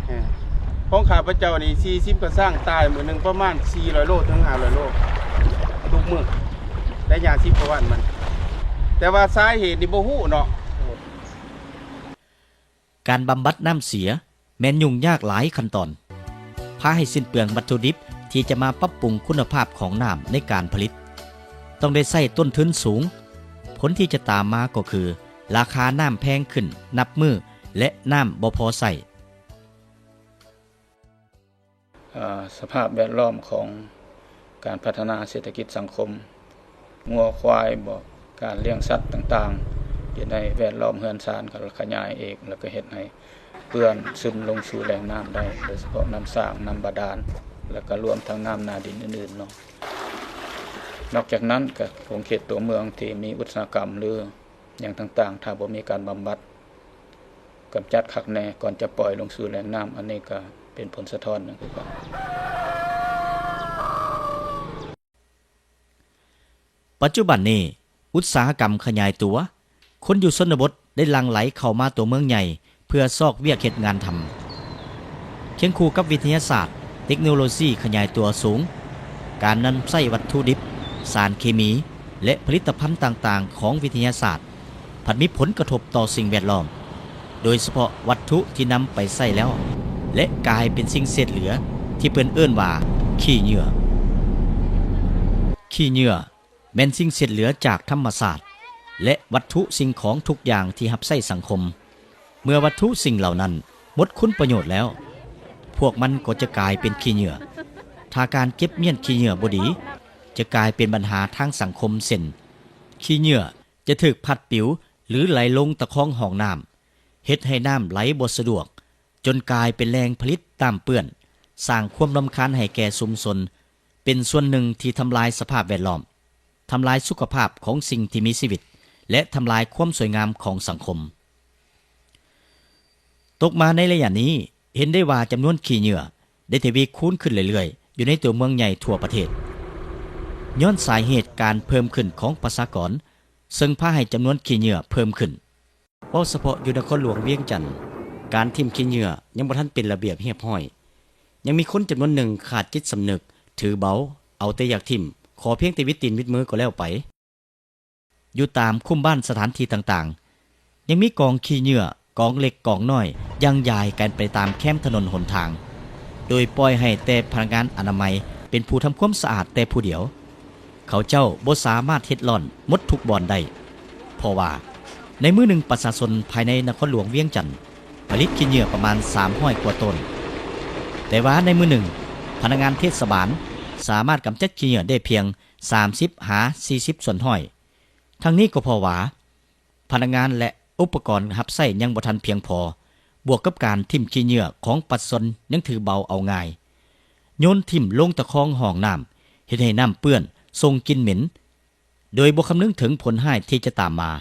ເອີ ຂອງຂ້າພະເຈົ້ານີ້ ສີ່ສິບກະຊັງ ຕາຍມື້ໜຶ່ງປະມານ ສີ່ຮ້ອຍໂລເຖິງ ຫ້າຮ້ອຍໂລ ທຸກມື້ ໄລຍະ ສິບກວ່າວັນມັນ ແຕ່ວ່າສາເຫດນີ້ບໍ່ຮູ້ເນາະ. ການບຳບັດນ້ຳເສຍແມ່ນຫຍຸ້ງຍາກຫຼາຍຂັ້ນຕອນ, ພາໃຫ້ສິ້ນເປືອງວັດຖຸດິບທີ່ຈະມາປັບປຸງຄຸນນະພາບຂອງນ້ຳໃນການຜະລິດ, ຕ້ອງໄດ້ໃຊ້ຕົ້ນທຶນສູງ, ຜົນທີ່ຈະຕາມມາກໍຄື ລາຄານ້ຳແພງຂຶ້ນນັບມື້ ແລະ ນ້ຳບໍ່ພໍໃຊ້. ເອີ ສະພາບແວດລ້ອມຂອງການພັດທະນາເສດຖະກິດສັງຄົມ, ງົວຄວາຍບໍ, ການລ້ຽງສັດຕ່າງໆ ຢູ່ໃນແວດລ້ອມເຮືອນຊານກໍຂະຫຍາຍເອກ ແລ້ວກໍເຮັດໃຫ້ເປື້ອນຊຶມລົງສູ່ແຫຼ່ງນ້ຳໄດ້, ໂດຍສະເພາະນ້ຳສ້າງ, ນ້ຳບາດານ ແລ້ວກໍລວມທັງນ້ຳໜ້າດິນອື່ນໆເນາະ. ນອກຈາກນັ້ນກໍຂົງເຂດຕົວເມືອງທີ່ມີອຸດສາຫະກຳ ຫຼື ຫຍັງຕ່າງໆ ຖ້າບໍ່ມີການບຳບັດ ກຳຈັດຄັກແນ່ກ່ອນຈະປ່ອຍລົງສູ່ແຫຼ່ງນ້ຳ, ອັນນີ້ກໍເປັນຜົນສະທ້ອນໜຶ່ງຄືກັນ. ປັດຈຸບັນນີ້ ອຸດສາຫະກຳຂະຫຍາຍຕົວ, ຄົນຢູ່ຊົນນະບົດໄດ້ຫຼັ່ງໄຫຼເຂົ້າມາຕົວເມືອງໃຫຍ່ເພື່ອຊອກວຽກເຮັດງານທຳ. ຄຽງຄູ່ກັບວິທະຍາສາດ, ເຕັກໂນໂລຊີຂະຫຍາຍຕົວສູງ, ການນຳໃຊ້ວັດຖຸດິບ, ສານເຄມີ ແລະ ຜະລິດຕະພັນຕ່າງໆຂອງວິທະຍາສາດ ພັດມີຜົນກະທົບຕໍ່ສິ່ງແວດລ້ອມ, ໂດຍສະເພາະວັດຖຸທີ່ນຳໄປໃຊ້ແລ້ວ ແລະ ກາຍເປັນສິ່ງເສດເຫຼືອທີ່ເພິ່ນເອີ້ນວ່າຂີ້ເຫຍື້ອ. ຂີ້ເຫຍື້ອແມ່ນສິ່ງເສດເຫຼືອຈາກທຳມະຊາດ ແລະ ວັດຖຸສິ່ງຂອງທຸກຢ່າງທີ່ຮັບໃຊ້ສັງຄົມ. ເມື່ອວັດຖຸສິ່ງເຫຼົ່ານັ້ນໝົດຄຸນປະໂຫຍດແລ້ວ, ພວກມັນກໍຈະກາຍເປັນຂີ້ເຫຍື້ອ. ຖ້າການເກັບມ້ຽນຂີ້ເຫຍື້ອບໍ່ດີ, ຈະກາຍເປັນບັນຫາທາງສັງຄົມ ເຊັ່ນ ຂີ້ເຫຍື້ອ ຈະຖືກພັດປິວ ຫຼື ໄຫຼລົງຕະຄອງຮ່ອງນ້ຳ, ເຮັດໃຫ້ນ້ຳໄຫຼບໍ່ສະດວກ, ຈົນກາຍເປັນແຫຼ່ງຜະລິດນ້ຳເປື້ອນ, ສ້າງຄວາມລຳຄານໃຫ້ແກ່ຊຸມຊົນ, ເປັນສ່ວນໜຶ່ງທີ່ທຳລາຍສະພາບແວດລ້ອມ, ທຳລາຍສຸຂະພາບຂອງສິ່ງທີ່ມີຊີວິດ ແລະ ທຳລາຍຄວາມສວຍງາມຂອງສັງຄົມ. ຕົກມາໃນໄລຍະນີ້, ເຫັນໄດ້ວ່າຈຳນວນຂີ້ເຫຍື້ອໄດ້ທະວີຄູນຂຶ້ນເລື້ອຍໆ ຢູ່ໃນຕົວເມືອງໃຫຍ່ທົ່ວປະເທດ, ຍ້ອນສາເຫດການເພີ່ມຂຶ້ນຂອງປະຊາກອນ ເຊິ່ງພາໃຫ້ຈຳນວນຂີ້ເຫຍື້ອເພີ່ມຂຶ້ນ. ເວົ້າສະເພາະຢູ່ນະຄອນຫຼວງວຽງຈັນ, ການຖິ້ມຂີ້ເຫຍື້ອຍັງບໍ່ທັນເປັນລະບຽບຮຽບຮ້ອຍ. ຍັງມີຄົນຈຳນວນໜຶ່ງຂາດຈິດສຳນຶກ, ຖືເບົາ, ເອົາແຕ່ຢາກຖິ້ມ, ຂໍພຽງແຕ່ຫວິດຕີນຫວິດມືກໍແລ້ວໄປ. ຢູ່ຕາມຄຸ້ມບ້ານສະຖານທີ່ຕ່າງໆ, ຍັງມີກອງຂີ້ເຫຍື້ອກອງເລັກກອງນ້ອຍຢ່າງຢາຍກັນໄປຕາມແຄມຖະໜົນຫົນທາງ, ໂດຍປ່ອຍໃຫ້ແຕ່ພະນັກງານອະນາໄມເປັນຜູ້ທຳຄວາມສະອາດແຕ່ຜູ້ດຽວ. ເຂົາເຈົ້າບໍ່ສາມາດເຮັດລ້ອນໝົດທຸກບ່ອນໄດ້, ເພາະວ່າໃນມື້ໜຶ່ງປະຊາຊົນພາຍໃນນະຄອນຫຼວງວຽງຈັນຜະລິດຂີ້ເຫຍື້ອປະມານສາມຮ້ອຍກວ່າໂຕນ, ແຕ່ວ່າໃນມື້ໜຶ່ງພະນັກງານເທດສະບານສາມາດກຳຈັດຂີ້ເຫຍື້ອໄດ້ພຽງ ສາມສິບຫາສີ່ສິບສ່ວນຮ້ອຍ. ທັງນີ້ກໍເພາະວ່າພະນັກງານ ແລະ ອຸປະກອນຮັບໃຊ້ຍັງບໍ່ທັນພຽງພໍ, ບວກກັບການຖິ້ມຂີ້ເຫຍື້ອຂອງປະຊາຊົນຍັງຖືເບົາເອົາງ່າຍ, ໂຍນຖິ້ມລົງຕະຄອງຮ່ອງນ້ຳ, ເຮັດໃຫ້ນ້ຳເປື້ອນ, ສົ່ງກິ່ນເໝັນ, ໂດຍບໍ່ຄຳນຶງເຖິງຜົນຮ້າຍທີ່ຈະຕາມມາ.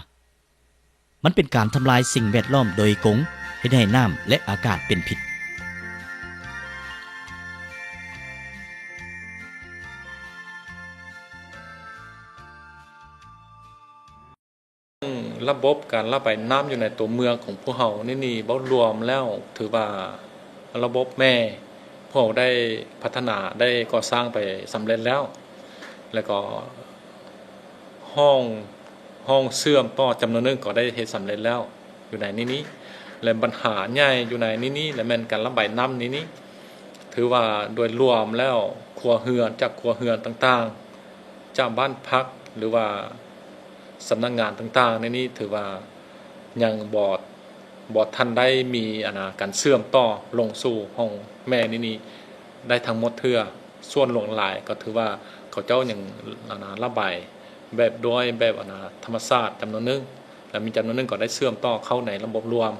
ມັນເປັນການທຳລາຍສິ່ງແວດລ້ອມໂດຍກົງ, ເຮັດໃຫ້ນ້ຳ ແລະ ອາກາດເປັນພິດ. ລະບົບການລະບາຍນ້ຳຢູ່ໃນຕົວເມືອງຂອງພວກເຮົານີ້ນີ້ ເວົ້າລວມແລ້ວຖືວ່າລະບົບແມ່ພວກເຮົາໄດ້ພັດທະນາ ໄດ້ກໍ່ສ້າງໄປສຳເລັດແລ້ວ ແລ້ວກໍຮ່ອງ ຮ່ອງເຊື່ອມຕໍ່ຈຳນວນໜຶ່ງກໍໄດ້ເຮັດສຳເລັດແລ້ວຢູ່ໃນນີ້ນີ້ ແລະ ບັນຫາໃຫຍ່ຢູ່ໃນນີ້ນີ້ ແລະ ແມ່ນການລະບາຍນ້ຳນີ້ນີ້ ຖືວ່າໂດຍລວມແລ້ວ ຄົວເຮືອນ ຈາກຄົວເຮືອນຕ່າງໆ ຈາກບ້ານພັກ ຫຼືວ່າສຳນັກງານຕ່າງໆ ໃນນີ້ ຖືວ່າຍັງບໍ່ ບໍ່ທັນໄດ້ມີ ອັນນາ ການເຊື່ອມຕໍ່ລົງສູ່ຫ້ອງແມ່ນີ້ນີ້ໄດ້ທັງໝົດເທື່ອ. ສ່ວນຫຼວງຫຼາຍກໍຖືວ່າເຂົາເຈົ້າຍັງ ອັນນາ ລະບາຍແບບດ້ວຍແບບ ອັນນາ ທຳມະຊາດຈຳນວນໜຶ່ງ ແລະ ມີຈຳນວນໜຶ່ງກໍໄດ້ເຊື່ອມຕໍ່ເຂົ້າໃນລະບົບລວມ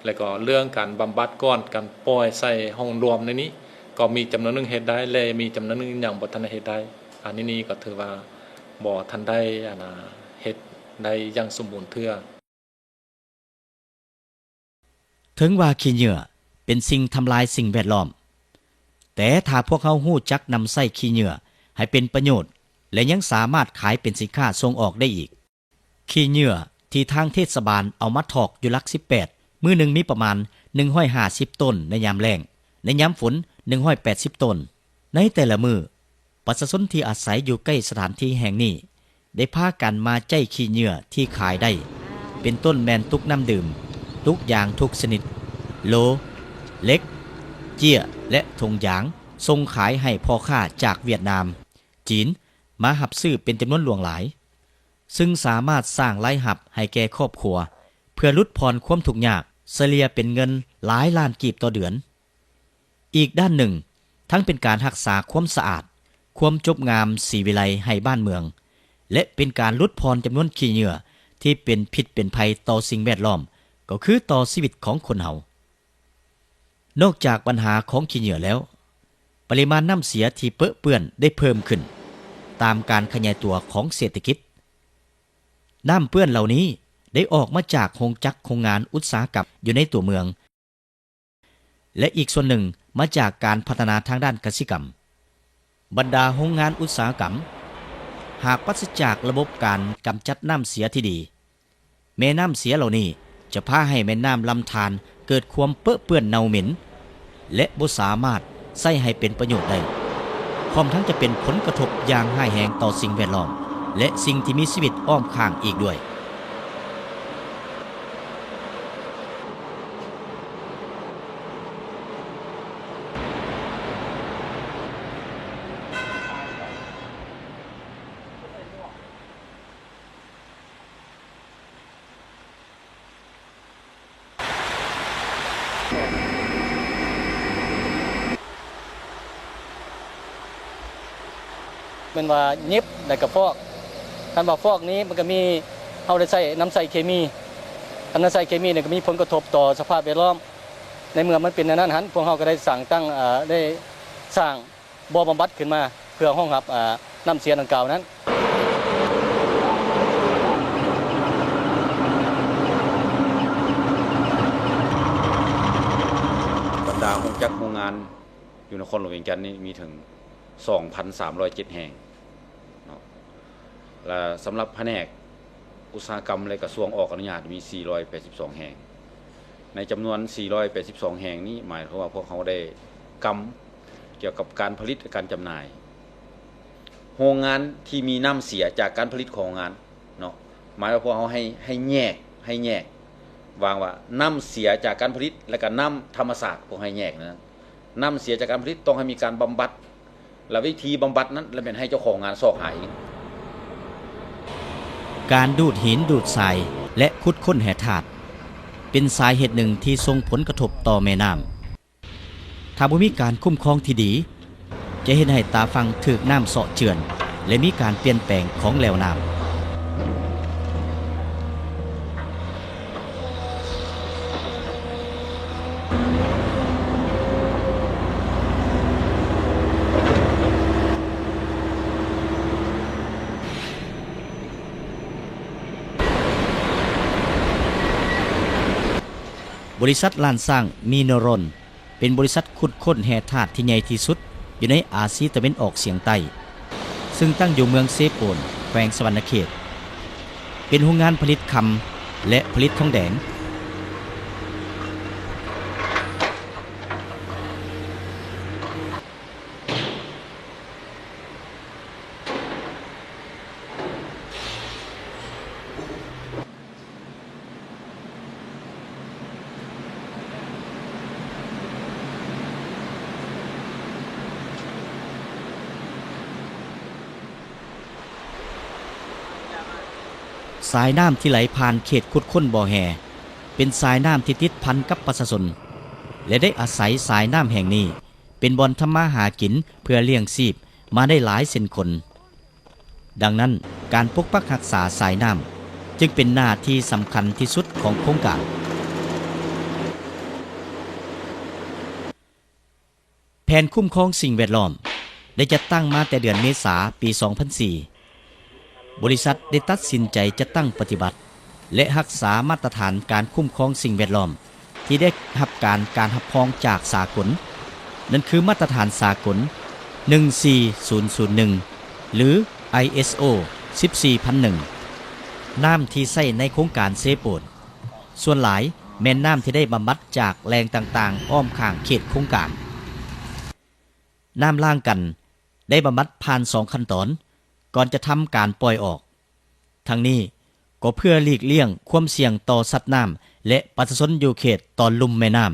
ແລະ ກໍເລື່ອງການບຳບັດກ່ອນ ການປ່ອຍໃສ່ຫ້ອງລວມໃນນີ້ ກໍມີຈຳນວນໜຶ່ງເຮັດໄດ້ ແລະ ມີຈຳນວນໜຶ່ງຍັງບໍ່ທັນໄດ້ເຮັດໄດ້. ອັນນີ້ນີ້ກໍຖືວ່າບໍ່ທັນໄດ້ ອັນນາ ເຮັດໄດ້ຢ່າງສົມບູນເທື່ອ. ເຖິງວ່າຂີ້ເຫຍື້ອເປັນສິ່ງທຳລາຍສິ່ງແວດລ້ອມ, ແຕ່ຖ້າພວກເຮົາຮູ້ຈັກນຳໃຊ້ຂີ້ເຫຍື້ອໃຫ້ເປັນປະໂຫຍດ ແລະ ຍັງສາມາດຂາຍເປັນສິນຄ້າສົ່ງອອກໄດ້ອີກ. ຂີ້ເຫຍື້ອທີ່ທາງເທດສະບານເອົາມາຖອກຢູ່ຫຼັກສິບແປດ ມື້ໜຶ່ງມີປະມານໜຶ່ງຮ້ອຍຫ້າສິບໂຕນໃນຍາມແລ້ງ, ໃນຍາມຝົນໜຶ່ງຮ້ອຍແປດສິບໂຕນ. ໃນແຕ່ລະມື້, ປະຊາຊົນທີ່ອາໄສຢູ່ໃກ້ສະຖານທີ່ແຫ່ງນີ້ ໄດ້ພາກັນມາໄຈ້ຂີ້ເຫຍື້ອທີ່ຂາຍໄດ້ ເປັນຕົ້ນແມ່ນຕຸກນ້ຳດື່ມ, ຕຸກຢາງທຸກຊະນິດ, ໂລ, ເຫຼັກ, ເຈ້ຍ ແລະ ຖົງຢາງ ສົ່ງຂາຍໃຫ້ພໍ່ຄ້າຈາກຫວຽດນາມ, ຈີນ ມາຮັບຊື້ເປັນຈຳນວນຫຼວງຫຼາຍ, ຊຶ່ງສາມາດສ້າງລາຍຮັບໃຫ້ແກ່ຄອບຄົວ ເພື່ອຫຼຸດຜ່ອນຄວາມທຸກຍາກ, ສະເລ່ຍເປັນເງິນຫຼາຍລ້ານກີບຕໍ່ເດືອນ. ອີກດ້ານໜຶ່ງ, ທັງເປັນການຮັກສາຄວາມສະອາດ, ຄວາມຈົບງາມສີວິໄລໃຫ້ບ້ານເມືອງ ແລະ ເປັນການຫຼຸດຜ່ອນຈຳນວນຂີ້ເຫຍື້ອທີ່ເປັນພິດເປັນໄພຕໍ່ສິ່ງແວດລ້ອມ ກໍຄືຕໍ່ຊີວິດຂອງຄົນເຮົາ. ນອກຈາກບັນຫາຂອງຂີ້ເຫຍື້ອແລ້ວ, ປະລິມານນ້ຳເສຍທີ່ເປິເປື້ອນໄດ້ເພີ່ມຂຶ້ນຕາມການຂະຫຍາຍຕົວຂອງເສດຖະກິດ. ນ້ຳເປື້ອນເຫຼົ່ານີ້ໄດ້ອອກມາຈາກໂຮງຈັກໂຮງງານອຸດສາຫະກຳຢູ່ໃນຕົວເມືອງ ແລະ ອີກສ່ວນໜຶ່ງມາຈາກການພັດທະນາທາງດ້ານກະສິກຳ. ບັນດາໂຮງງານອຸດສາຫະກຳ ຫາກປາສະຈາກລະບົບການກຳຈັດນ້ຳເສຍທີ່ດີ, ແມ່ນ້ຳເສຍເຫຼົ່ານີ້ຈະພາໃຫ້ແມ່ນ້ຳລຳທານເກີດຄວາມເປິເປື້ອນເນົ່າເໝັນ ແລະ ບໍ່ສາມາດໃຊ້ໃຫ້ເປັນປະໂຫຍດໄດ້, ພ້ອມທັງຈະເປັນຜົນກະທົບຢ່າງຮ້າຍແຮງຕໍ່ສິ່ງແວດລ້ອມ ແລະ ສິ່ງທີ່ມີຊີວິດອ້ອມຂ້າງອີກດ້ວຍ. ແມ່ນວ່າຫຍິບ ແລ້ວກໍຟອກ. ຄັນວ່າຟອກນີ້ມັນກໍມີ ເຮົາໄດ້ໃຊ້ ນຳໃຊ້ເຄມີ, ຄັນນຳໃຊ້ເຄມີນີ້ກໍມີຜົນກະທົບຕໍ່ສະພາບແວດລ້ອມ. ໃນເມື່ອມັນເປັນແນວນັ້ນຫັ້ນ ພວກເຮົາກໍໄດ້ສ້າງຕັ້ງ ເອີ ໄດ້ສ້າງ ບໍ່ບຳບັດຂຶ້ນມາເພື່ອຮອງຮັບ ອາ ນ້ຳເສຍດັ່ງກ່າວນັ້ນ. ບັນດາໂຮງຈັກໂຮງງານຢູ່ນະຄອນຫຼວງວຽງຈັນນີ້ມີເຖິງ ສອງພັນສາມຮ້ອຍເຈັດແຫ່ງເນາະ ແລະ ສຳລັບພະແນກ ອຸດສາຫະກຳ ແລະ ກະຊວງອອກອະນຸຍາດມີສີ່ຮ້ອຍແປດສິບສອງແຫ່ງ. ໃນຈຳນວນສີ່ຮ້ອຍແປດສິບສອງແຫ່ງນີ້ ໝາຍຄວາມວ່າພວກເຮົາໄດ້ກຳກ່ຽວກັບການຜະລິດ ແລະ ການຈຳໜ່າຍ. ໂຮງງານທີ່ມີນ້ຳເສຍຈາກການຜະລິດຂອງໂຮງງານເນາະ ໝາຍວ່າພວກເຮົາໃຫ້ ໃຫ້ແຍກ ໃຫ້ແຍກ ວາງວ່ານ້ຳເສຍຈາກການຜະລິດ ແລະ ກະນ້ຳທຳມະຊາດ ພວກໃຫ້ແຍກນັ້ນ. ນ້ຳເສຍຈາກການຜະລິດຕ້ອງໃຫ້ມີການບຳບັດ ແລະ ວິທີບຳບັດນັ້ນລະແມ່ນໃຫ້ເຈົ້າຂອງງານຊອກຫາເອງ. ການດູດຫີນດູດຊາຍ ແລະ ຂຸດຄົ້ນແຮ່ທາດ ເປັນສາເຫດໜຶ່ງທີ່ສົ່ງຜົນກະທົບຕໍ່ແມ່ນ້ຳ. ຖ້າບໍ່ມີການຄຸ້ມຄອງທີ່ດີ ຈະເຮັດໃຫ້ຕາຝັ່ງຖືກນ້ຳເຊາະເຈື່ອນ ແລະ ມີການປ່ຽນແປງຂອງແລວນ້ຳ. ບໍລິສັດລ້ານຊ້າງມີໂນຣອນ ເປັນບໍລິສັດຂຸດຄົ້ນແຮ່ທາດທີ່ໃຫຍ່ທີ່ສຸດຢູ່ໃນອາຊີຕາເວັນອອກສຽງໃຕ້, ຊຶ່ງຕັ້ງຢູ່ເມືອງເຊໂປນ, ແຂວງສະຫວັນນະເຂດ. ເປັນໂຮງງານຜະລິດຄຳ ແລະ ຜະລິດທອງແດງ. ສາຍນ້ຳທີ່ໄຫຼຜ່ານເຂດຂຸດຄົ້ນບໍ່ແຮ່ ເປັນສາຍນ້ຳທີ່ຕິດພັນກັບປະຊາຊົນ ແລະ ໄດ້ອາໄສສາຍນ້ຳແຫ່ງນີ້ ເປັນບ່ອນທຳມາຫາກິນເພື່ອລ້ຽງຊີບມາໄດ້ຫຼາຍເຊັ່ນຄົນ. ດັ່ງນັ້ນ, ການປົກປັກຮັກສາສາຍນ້ຳຈຶ່ງເປັນໜ້າທີ່ສຳຄັນທີ່ສຸດຂອງໂຄງການ. ແຜນຄຸ້ມຄອງສິ່ງແວດລ້ອມໄດ້ຈັດຕັ້ງມາແຕ່ເດືອນເມສາປີສອງພັນສີ່. ບໍລິສັດໄດ້ຕັດສິນໃຈຈັດຕັ້ງປະຕິບັດ ແລະ ຮັກສາມາດຕະຖານການຄຸ້ມຄອງສິ່ງແວດລ້ອມທີ່ໄດ້ຮັບການ ການຮັບຮອງຈາກສາກົນ, ນັ້ນຄືມາດຕະຖານສາກົນໜຶ່ງສີ່ສູນສູນໜຶ່ງ ຫຼື ໄອເອສໂອ ສິບສີ່ພັນໜຶ່ງ. ນ້ຳທີ່ໃຊ້ໃນໂຄງການເຊໂປນ ສ່ວນຫຼາຍແມ່ນນ້ຳທີ່ໄດ້ບຳບັດຈາກແຫຼ່ງຕ່າງໆອ້ອມຂ້າງເຂດໂຄງການ. ນ້ຳລ້າງກັນໄດ້ບຳບັດຜ່ານສອງຂັ້ນຕອນ ກ່ອນຈະທຳການປ່ອຍອອກ. ທັງນີ້ກໍເພື່ອຫຼີກລ່ຽງຄວາມສ່ຽງຕໍ່ສັດນ້ຳ ແລະ ປະຊາຊົນຢູ່ເຂດຕອນລຸ່ມແມ່ນ້ຳ.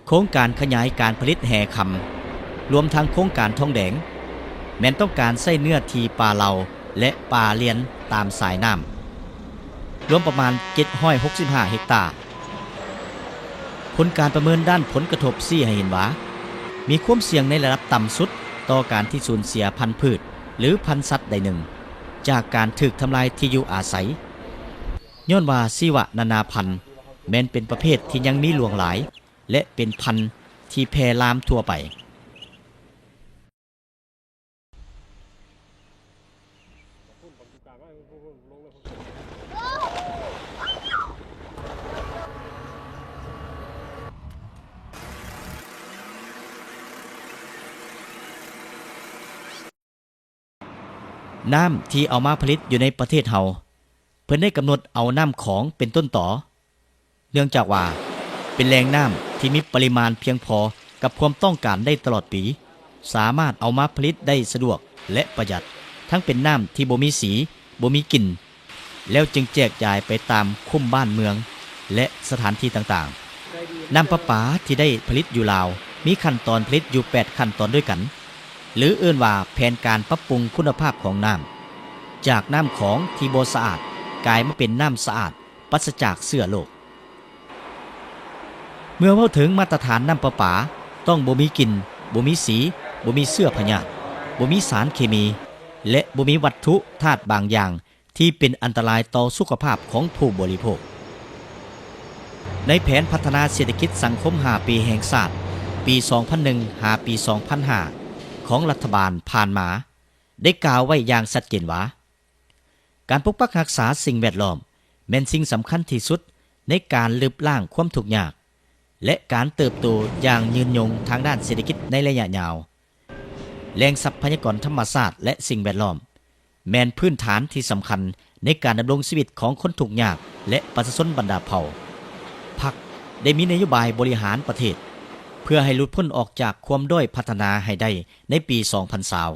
ໂຄງການຂະຫຍາຍການຜະລິດແຮ່ຄຳ ລວມທັງໂຄງການທອງແດງ ແມ່ນຕ້ອງການໃຊ້ເນື້ອທີ່ປ່າເລົາ ແລະ ປ່າລຽນຕາມສາຍນ້ຳ ລວມປະມານເຈັດຮ້ອຍຫົກສິບຫ້າເຮັກຕາ. ຜົນການປະເມີນດ້ານຜົນກະທົບຊີ້ໃຫ້ເຫັນວ່າ ມີຄວາມສ່ຽງໃນລະດັບຕ່ຳສຸດຕໍ່ການທີ່ສູນເສຍພັນພືດ ຫຼື ພັນສັດໃດໜຶ່ງ ຈາກການຖືກທຳລາຍທີ່ຢູ່ອາໄສ, ຍ້ອນວ່າຊີວະນານາພັນແມ່ນເປັນປະເພດທີ່ຍັງມີຫຼວງຫຼາຍ ແລະ ເປັນພັນທີ່ແຜ່ລາມທົ່ວໄປ. ນ້ຳທີ່ເອົາມາຜະລິດຢູ່ໃນປະເທດເຮົາ ເພິ່ນໄດ້ກຳນົດເອົານ້ຳຂອງເປັນຕົ້ນຕໍ ເນື່ອງຈາກວ່າເປັນແຫຼ່ງນ້ຳທີ່ມີປະລິມານພຽງພໍກັບຄວາມຕ້ອງການໄດ້ຕະຫຼອດປີ, ສາມາດເອົາມາຜະລິດໄດ້ສະດວກ ແລະ ປະຢັດ, ທັງເປັນນ້ຳທີ່ບໍ່ມີສີ, ບໍ່ມີກິ່ນ, ແລ້ວຈຶ່ງແຈກຢາຍໄປຕາມຄຸ້ມບ້ານເມືອງ ແລະ ສະຖານທີ່ຕ່າງໆ. ນ້ຳປະປາທີ່ໄດ້ຜະລິດຢູ່ລາວ ມີຂັ້ນຕອນຜະລິດຢູ່ແປດຂັ້ນຕອນດ້ວຍກັນ ຫຼື ເອີ້ນວ່າແຜນການປັບປຸງຄຸນນະພາບຂອງນ້ຳ, ຈາກນ້ຳຂອງທີ່ບໍ່ສະອາດ ກາຍມາເປັນນ້ຳສະອາດ ປາສະຈາກເຊື້ອໂລກ. ເມື່ອເວົ້າເຖິງມາດຕະຖານນ້ຳປະປາ ຕ້ອງບໍ່ມີກິ່ນ, ບໍ່ມີສີ, ບໍ່ມີເຊື້ອພະຍາດ, ບໍ່ມີສານເຄມີ ແລະ ບໍ່ມີວັດຖຸທາດບາງຢ່າງ ທີ່ເປັນອັນຕະລາຍຕໍ່ສຸຂະພາບຂອງຜູ້ບໍລິໂພກ. ໃນແຜນພັດທະນາເສດຖະກິດສັງຄົມຫ້າປີແຫ່ງຊາດ ປີສອງພັນໜຶ່ງ ຫາປີສອງພັນຫ້າ ຂອງລັດຖະບານຜ່ານມາ ໄດ້ກ່າວໄວ້ຢ່າງຊັດເຈນວ່າ ການປົກປັກຮັກສາສິ່ງແວດລ້ອມ ແມ່ນສິ່ງສຳຄັນທີ່ສຸດໃນການລຶບລ້າງຄວາມທຸກຍາກ ແລະ ການເຕີບໂຕຢ່າງຍືນຍົງທາງດ້ານເສດຖະກິດໃນໄລຍະຍາວ. ແຫຼ່ງຊັບພະຍາກອນທຳມະຊາດ ແລະ ສິ່ງແວດລ້ອມ ແມ່ນພື້ນຖານທີ່ສຳຄັນໃນການດຳລົງຊີວິດຂອງຄົນທຸກຍາກ ແລະ ປະຊາຊົນບັນດາເຜົ່າ. ພັກໄດ້ມີນະໂຍບາຍບໍລິຫານປະເທດ ເພື່ອໃຫ້ຫຼຸດພົ້ນອອກຈາກຄວາມດ້ອຍພັດທະນາໃຫ້ໄດ້ໃນປີສອງພັນຊາວ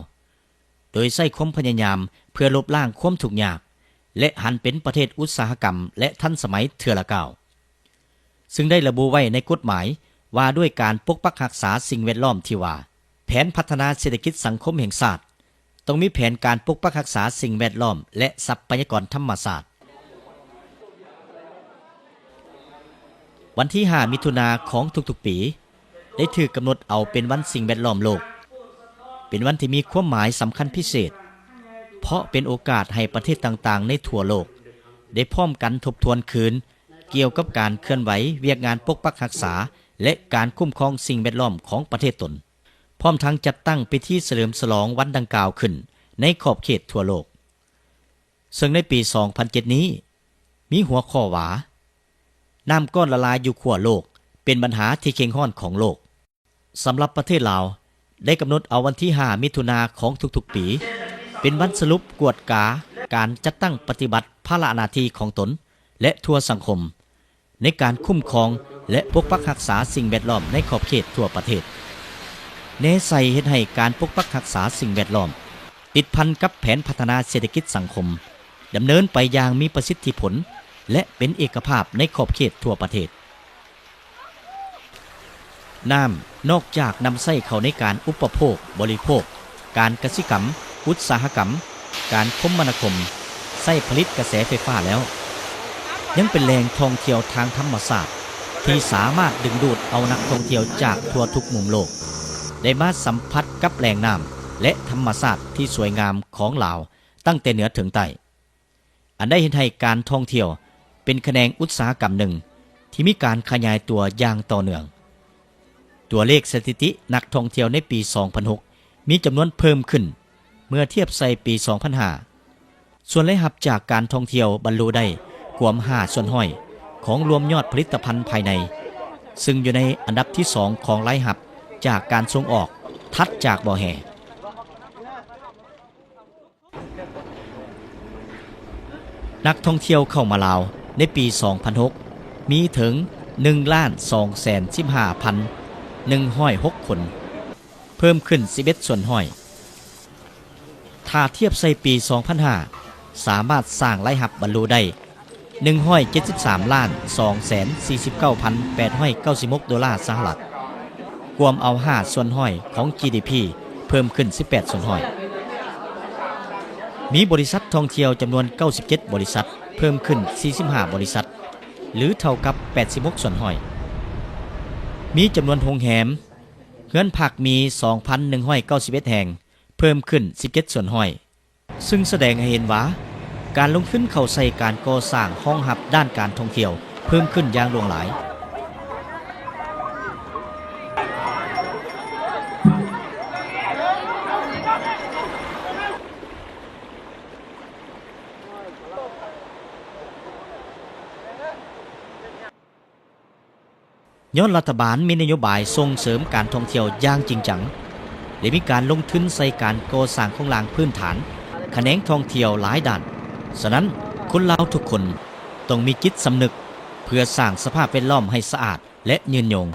ໂດຍໃຊ້ຄວາມພະຍາຍາມເພື່ອລົບລ້າງຄວາມທຸກຍາກ ແລະ ຫັນເປັນປະເທດອຸດສາຫະກຳ ແລະ ທັນສະໄໝເທື່ອລະກ້າວ. ຊຶ່ງໄດ້ລະບຸໄວ້ໃນກົດໝາຍວ່າດ້ວຍການປົກປັກຮັກສາສິ່ງແວດລ້ອມທີ່ວ່າ ແຜນພັດທະນາເສດຖະກິດສັງຄົມແຫ່ງຊາດ ຕ້ອງມີແຜນການປົກປັກຮັກສາສິ່ງແວດລ້ອມ ແລະ ຊັບພະຍາກອນທຳມະຊາດ. ວັນທີຫ້າ ມິຖຸນາຂອງທຸກໆປີ ໄດ້ຖືກກຳນົດເອົາເປັນວັນສິ່ງແວດລ້ອມໂລກ, ເປັນວັນທີ່ມີຄວາມໝາຍສຳຄັນພິເສດ ເພາະເປັນໂອກາດໃຫ້ປະເທດຕ່າງໆໃນທົ່ວໂລກ ໄດ້ພ້ອມກັນທົບທວນຄືນກ່ຽວກັບການເຄື່ອນໄຫວວຽກງານປົກປັກຮັກສາ ແລະ ການຄຸ້ມຄອງສິ່ງແວດລ້ອມຂອງປະເທດຕົນ, ພ້ອມທັງຈັດຕັ້ງພິທີສະເຫຼີມສະຫຼອງວັນດັ່ງກ່າວຂຶ້ນໃນຂອບເຂດທົ່ວໂລກ. ເຊິ່ງໃນປີສອງພັນເຈັດນີ້ ມີຫົວຂໍ້ວ່າ ນ້ຳກ້ອນລະລາຍຢູ່ຂົ້ວໂລກ ເປັນບັນຫາທີ່ເຄັ່ງຮ້ອນຂອງໂລກ. ສຳລັບປະເທດລາວ ໄດ້ກຳນົດເອົາວັນທີຫ້າ ມິຖຸນາຂອງທຸກໆປີ ປັນວັນສະຫຼຸບກວດກາການຈັດຕັ້ງປະຕິບັດພາລະໜ້າທີ່ຂອງຕົນ ແລະ ທົ່ວສັງຄົມ ໃນການຄຸ້ມຄອງ ແລະ ປົກປັກຮັກສາສິ່ງແວດລ້ອມໃນຂອບເຂດທົ່ວປະເທດ. ແນໃສ່ເຮັດໃຫ້ການປົກປັກຮັກສາສິ່ງແວດລ້ອມ ຕິດພັນກັບແຜນພັດທະນາເສດຖະກິດສັງຄົມ ດຳເນີນໄປຢ່າງມີປະສິດທິຜົນ ແລະ ເປັນເອກະພາບໃນຂອບເຂດທົ່ວປະເທດ. ນ້ຳນອກຈາກນຳໃຊ້ເຂົ້າໃນການອຸປະໂພກ, ບໍລິໂພກ, ການກະສິກຳ, ອຸດສາຫະກຳ, ການຄົມມະນາຄົມ, ໃຊ້ຜະລິດກະແສໄຟຟ້າແລ້ວ, ຍັງເປັນແຫຼ່ງທ່ອງທ່ຽວທາງທຳມະຊາດ ທີ່ສາມາດດຶງດູດເອົານັກທ່ອງທ່ຽວຈາກທົ່ວທຸກມຸມໂລກ ໄດ້ມາສຳຜັດກັບແຫຼ່ງນ້ຳ ແລະ ທຳມະຊາດທີ່ສວຍງາມຂອງລາວ ຕັ້ງແຕ່ເໜືອເຖິງໃຕ້. ອັນໄດ້ເຮັດໃຫ້ການທ່ອງທ່ຽວເປັນຂະແໜງອຸດສາຫະກຳໜຶ່ງທີ່ມີການຂະຫຍາຍຕົວຢ່າງຕໍ່ເນື່ອງ. ຕົວເລກສະຖິຕິນັກທ່ອງທ່ຽວໃນປີສອງພັນຫົກ ມີຈຳນວນເພີ່ມຂຶ້ນເມື່ອທຽບໃສ່ປີສອງພັນຫ້າ. ສ່ວນລາຍຮັບຈາກການທ່ອງທ່ຽວບັນລຸໄດ້ກວມຫ້າສ່ວນຮ້ອຍຂອງລວມຍອດຜະລິດຕະພັນພາຍໃນ, ຊຶ່ງຢູ່ໃນອັນດັບທີສອງຂອງລາຍຮັບຈາກການສົ່ງອອກ, ຖັດຈາກບໍ່ແຮ່. ນັກທ່ອງທ່ຽວເຂົ້າມາລາວໃນປີສອງພັນຫົກ ມີເຖິງໜຶ່ງລ້ານສອງແສນສິບຫ້າພັນໜຶ່ງຮ້ອຍຫົກຄົນ, ເພີ່ມຂຶ້ນສິບເອັດສ່ວນຮ້ອຍ. ຖ້າທຽບໃສ່ປີສອງພັນຫ້າ ສາມາດສ້າງລາຍຮັບບັນລຸໄດ້ ໜຶ່ງຮ້ອຍເຈັດສິບສາມລ້ານສອງແສນສີ່ສິບເກົ້າພັນແປດຮ້ອຍເກົ້າສິບຫົກໂດລາສະຫະລັດ, ກວມເອົາຫ້າສ່ວນຮ້ອຍຂອງຈີດີພີ ເພີ່ມຂຶ້ນສິບແປດສ່ວນຮ້ອຍ. ມີບໍລິສັດທ່ອງທ່ຽວຈຳນວນເກົ້າສິບເຈັດບໍລິສັດ ເພີ່ມຂຶ້ນສີ່ສິບຫ້າບໍລິສັດ ຫຼື ເທົ່າກັບແປດສິບຫົກສ່ວນຮ້ອຍ. ມີຈຳນວນໂຮງແຮມ, ເຮືອນພັກມີສອງພັນໜຶ່ງຮ້ອຍເກົ້າສິບເອັດແຫ່ງ, ເພີ່ມຂຶ້ນສິບເຈັດສ່ວນຮ້ອຍ. ຊຶ່ງສະແດງໃຫ້ເຫັນວ່າ ການລົງທຶນເຂົ້າໃສ່ການກໍ່ສ້າງຮອງຮັບດ້ານການທ່ອງທ່ຽວເພີ່ມຂຶ້ນຢ່າງຫຼວງຫຼາຍ. ຍ້ອນລັດຖະບານມີນະໂຍບາຍສົ່ງເສີມການທ່ອງທ່ຽວຢ່າງຈິງຈັງ ແລະ ມີການລົງທຶນໃສ່ການກໍ່ສ້າງໂຄງລ່າງພື້ນຖານຂະແໜງທ່ອງທ່ຽວຫຼາຍດ້ານ. ສະນັ້ນ, ຄົນລາວທຸກຄົນຕ້ອງມີຈິດສຳນຶກເພື່ອສ້າງສະພາບແວດລ້ອມໃຫ້ສະອາດ ແລະ ຍືນຍົງ.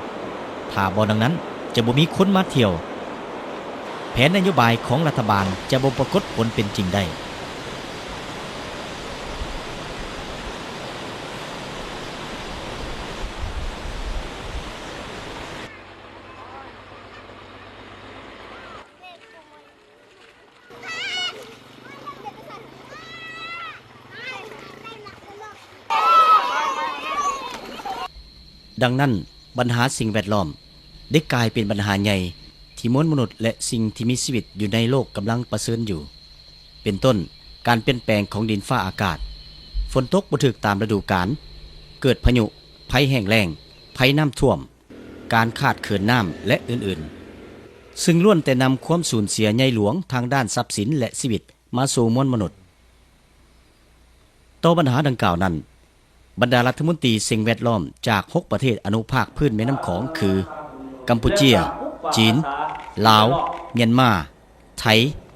ຖ້າບໍ່ດັ່ງນັ້ນ, ຈະບໍ່ມີຄົນມາທ່ຽວ, ແຜນນະໂຍບາຍຂອງລັດຖະບານຈະບໍ່ປາກົດຜົນເປັນຈິງໄດ້. ດັ່ງນັ້ນ, ບັນຫາສິ່ງແວດລ້ອມໄດ້ກາຍເປັນບັນຫາໃຫຍ່ທີ່ມວນມະນຸດ ແລະ ສິ່ງທີ່ມີຊີວິດຢູ່ໃນໂລກກຳລັງປະເຊີນຢູ່, ເປັນຕົ້ນ ການປ່ຽນແປງຂອງດິນຟ້າອາກາດ, ຝົນຕົກບໍ່ຖືກຕາມລະດູການ, ເກີດພາຍຸ, ໄພແຫ້ງແລ້ງ, ໄພນ້ຳຖ້ວມ, ການຂາດເຂີນນ້ຳ ແລະ ອື່ນໆ, ຊຶ່ງລ້ວນແຕ່ນຳຄວາມສູນເສຍໃຫຍ່ຫຼວງທາງດ້ານຊັບສິນ ແລະ ຊີວິດມາສູ່ມວນມະນຸດ. ຕໍ່ບັນຫາດັ່ງກ່າວນັ້ນ, ບັນດາລັດຖະມົນຕີສິ່ງແວດລ້ອມຈາກຫົກປະເທດອະນຸພາກພື້ນແມ່ນ້ຳຂອງ ຄື ກຳປູເຈຍ, ຈີນ, ລາວ, ມຽນມາ, ໄທ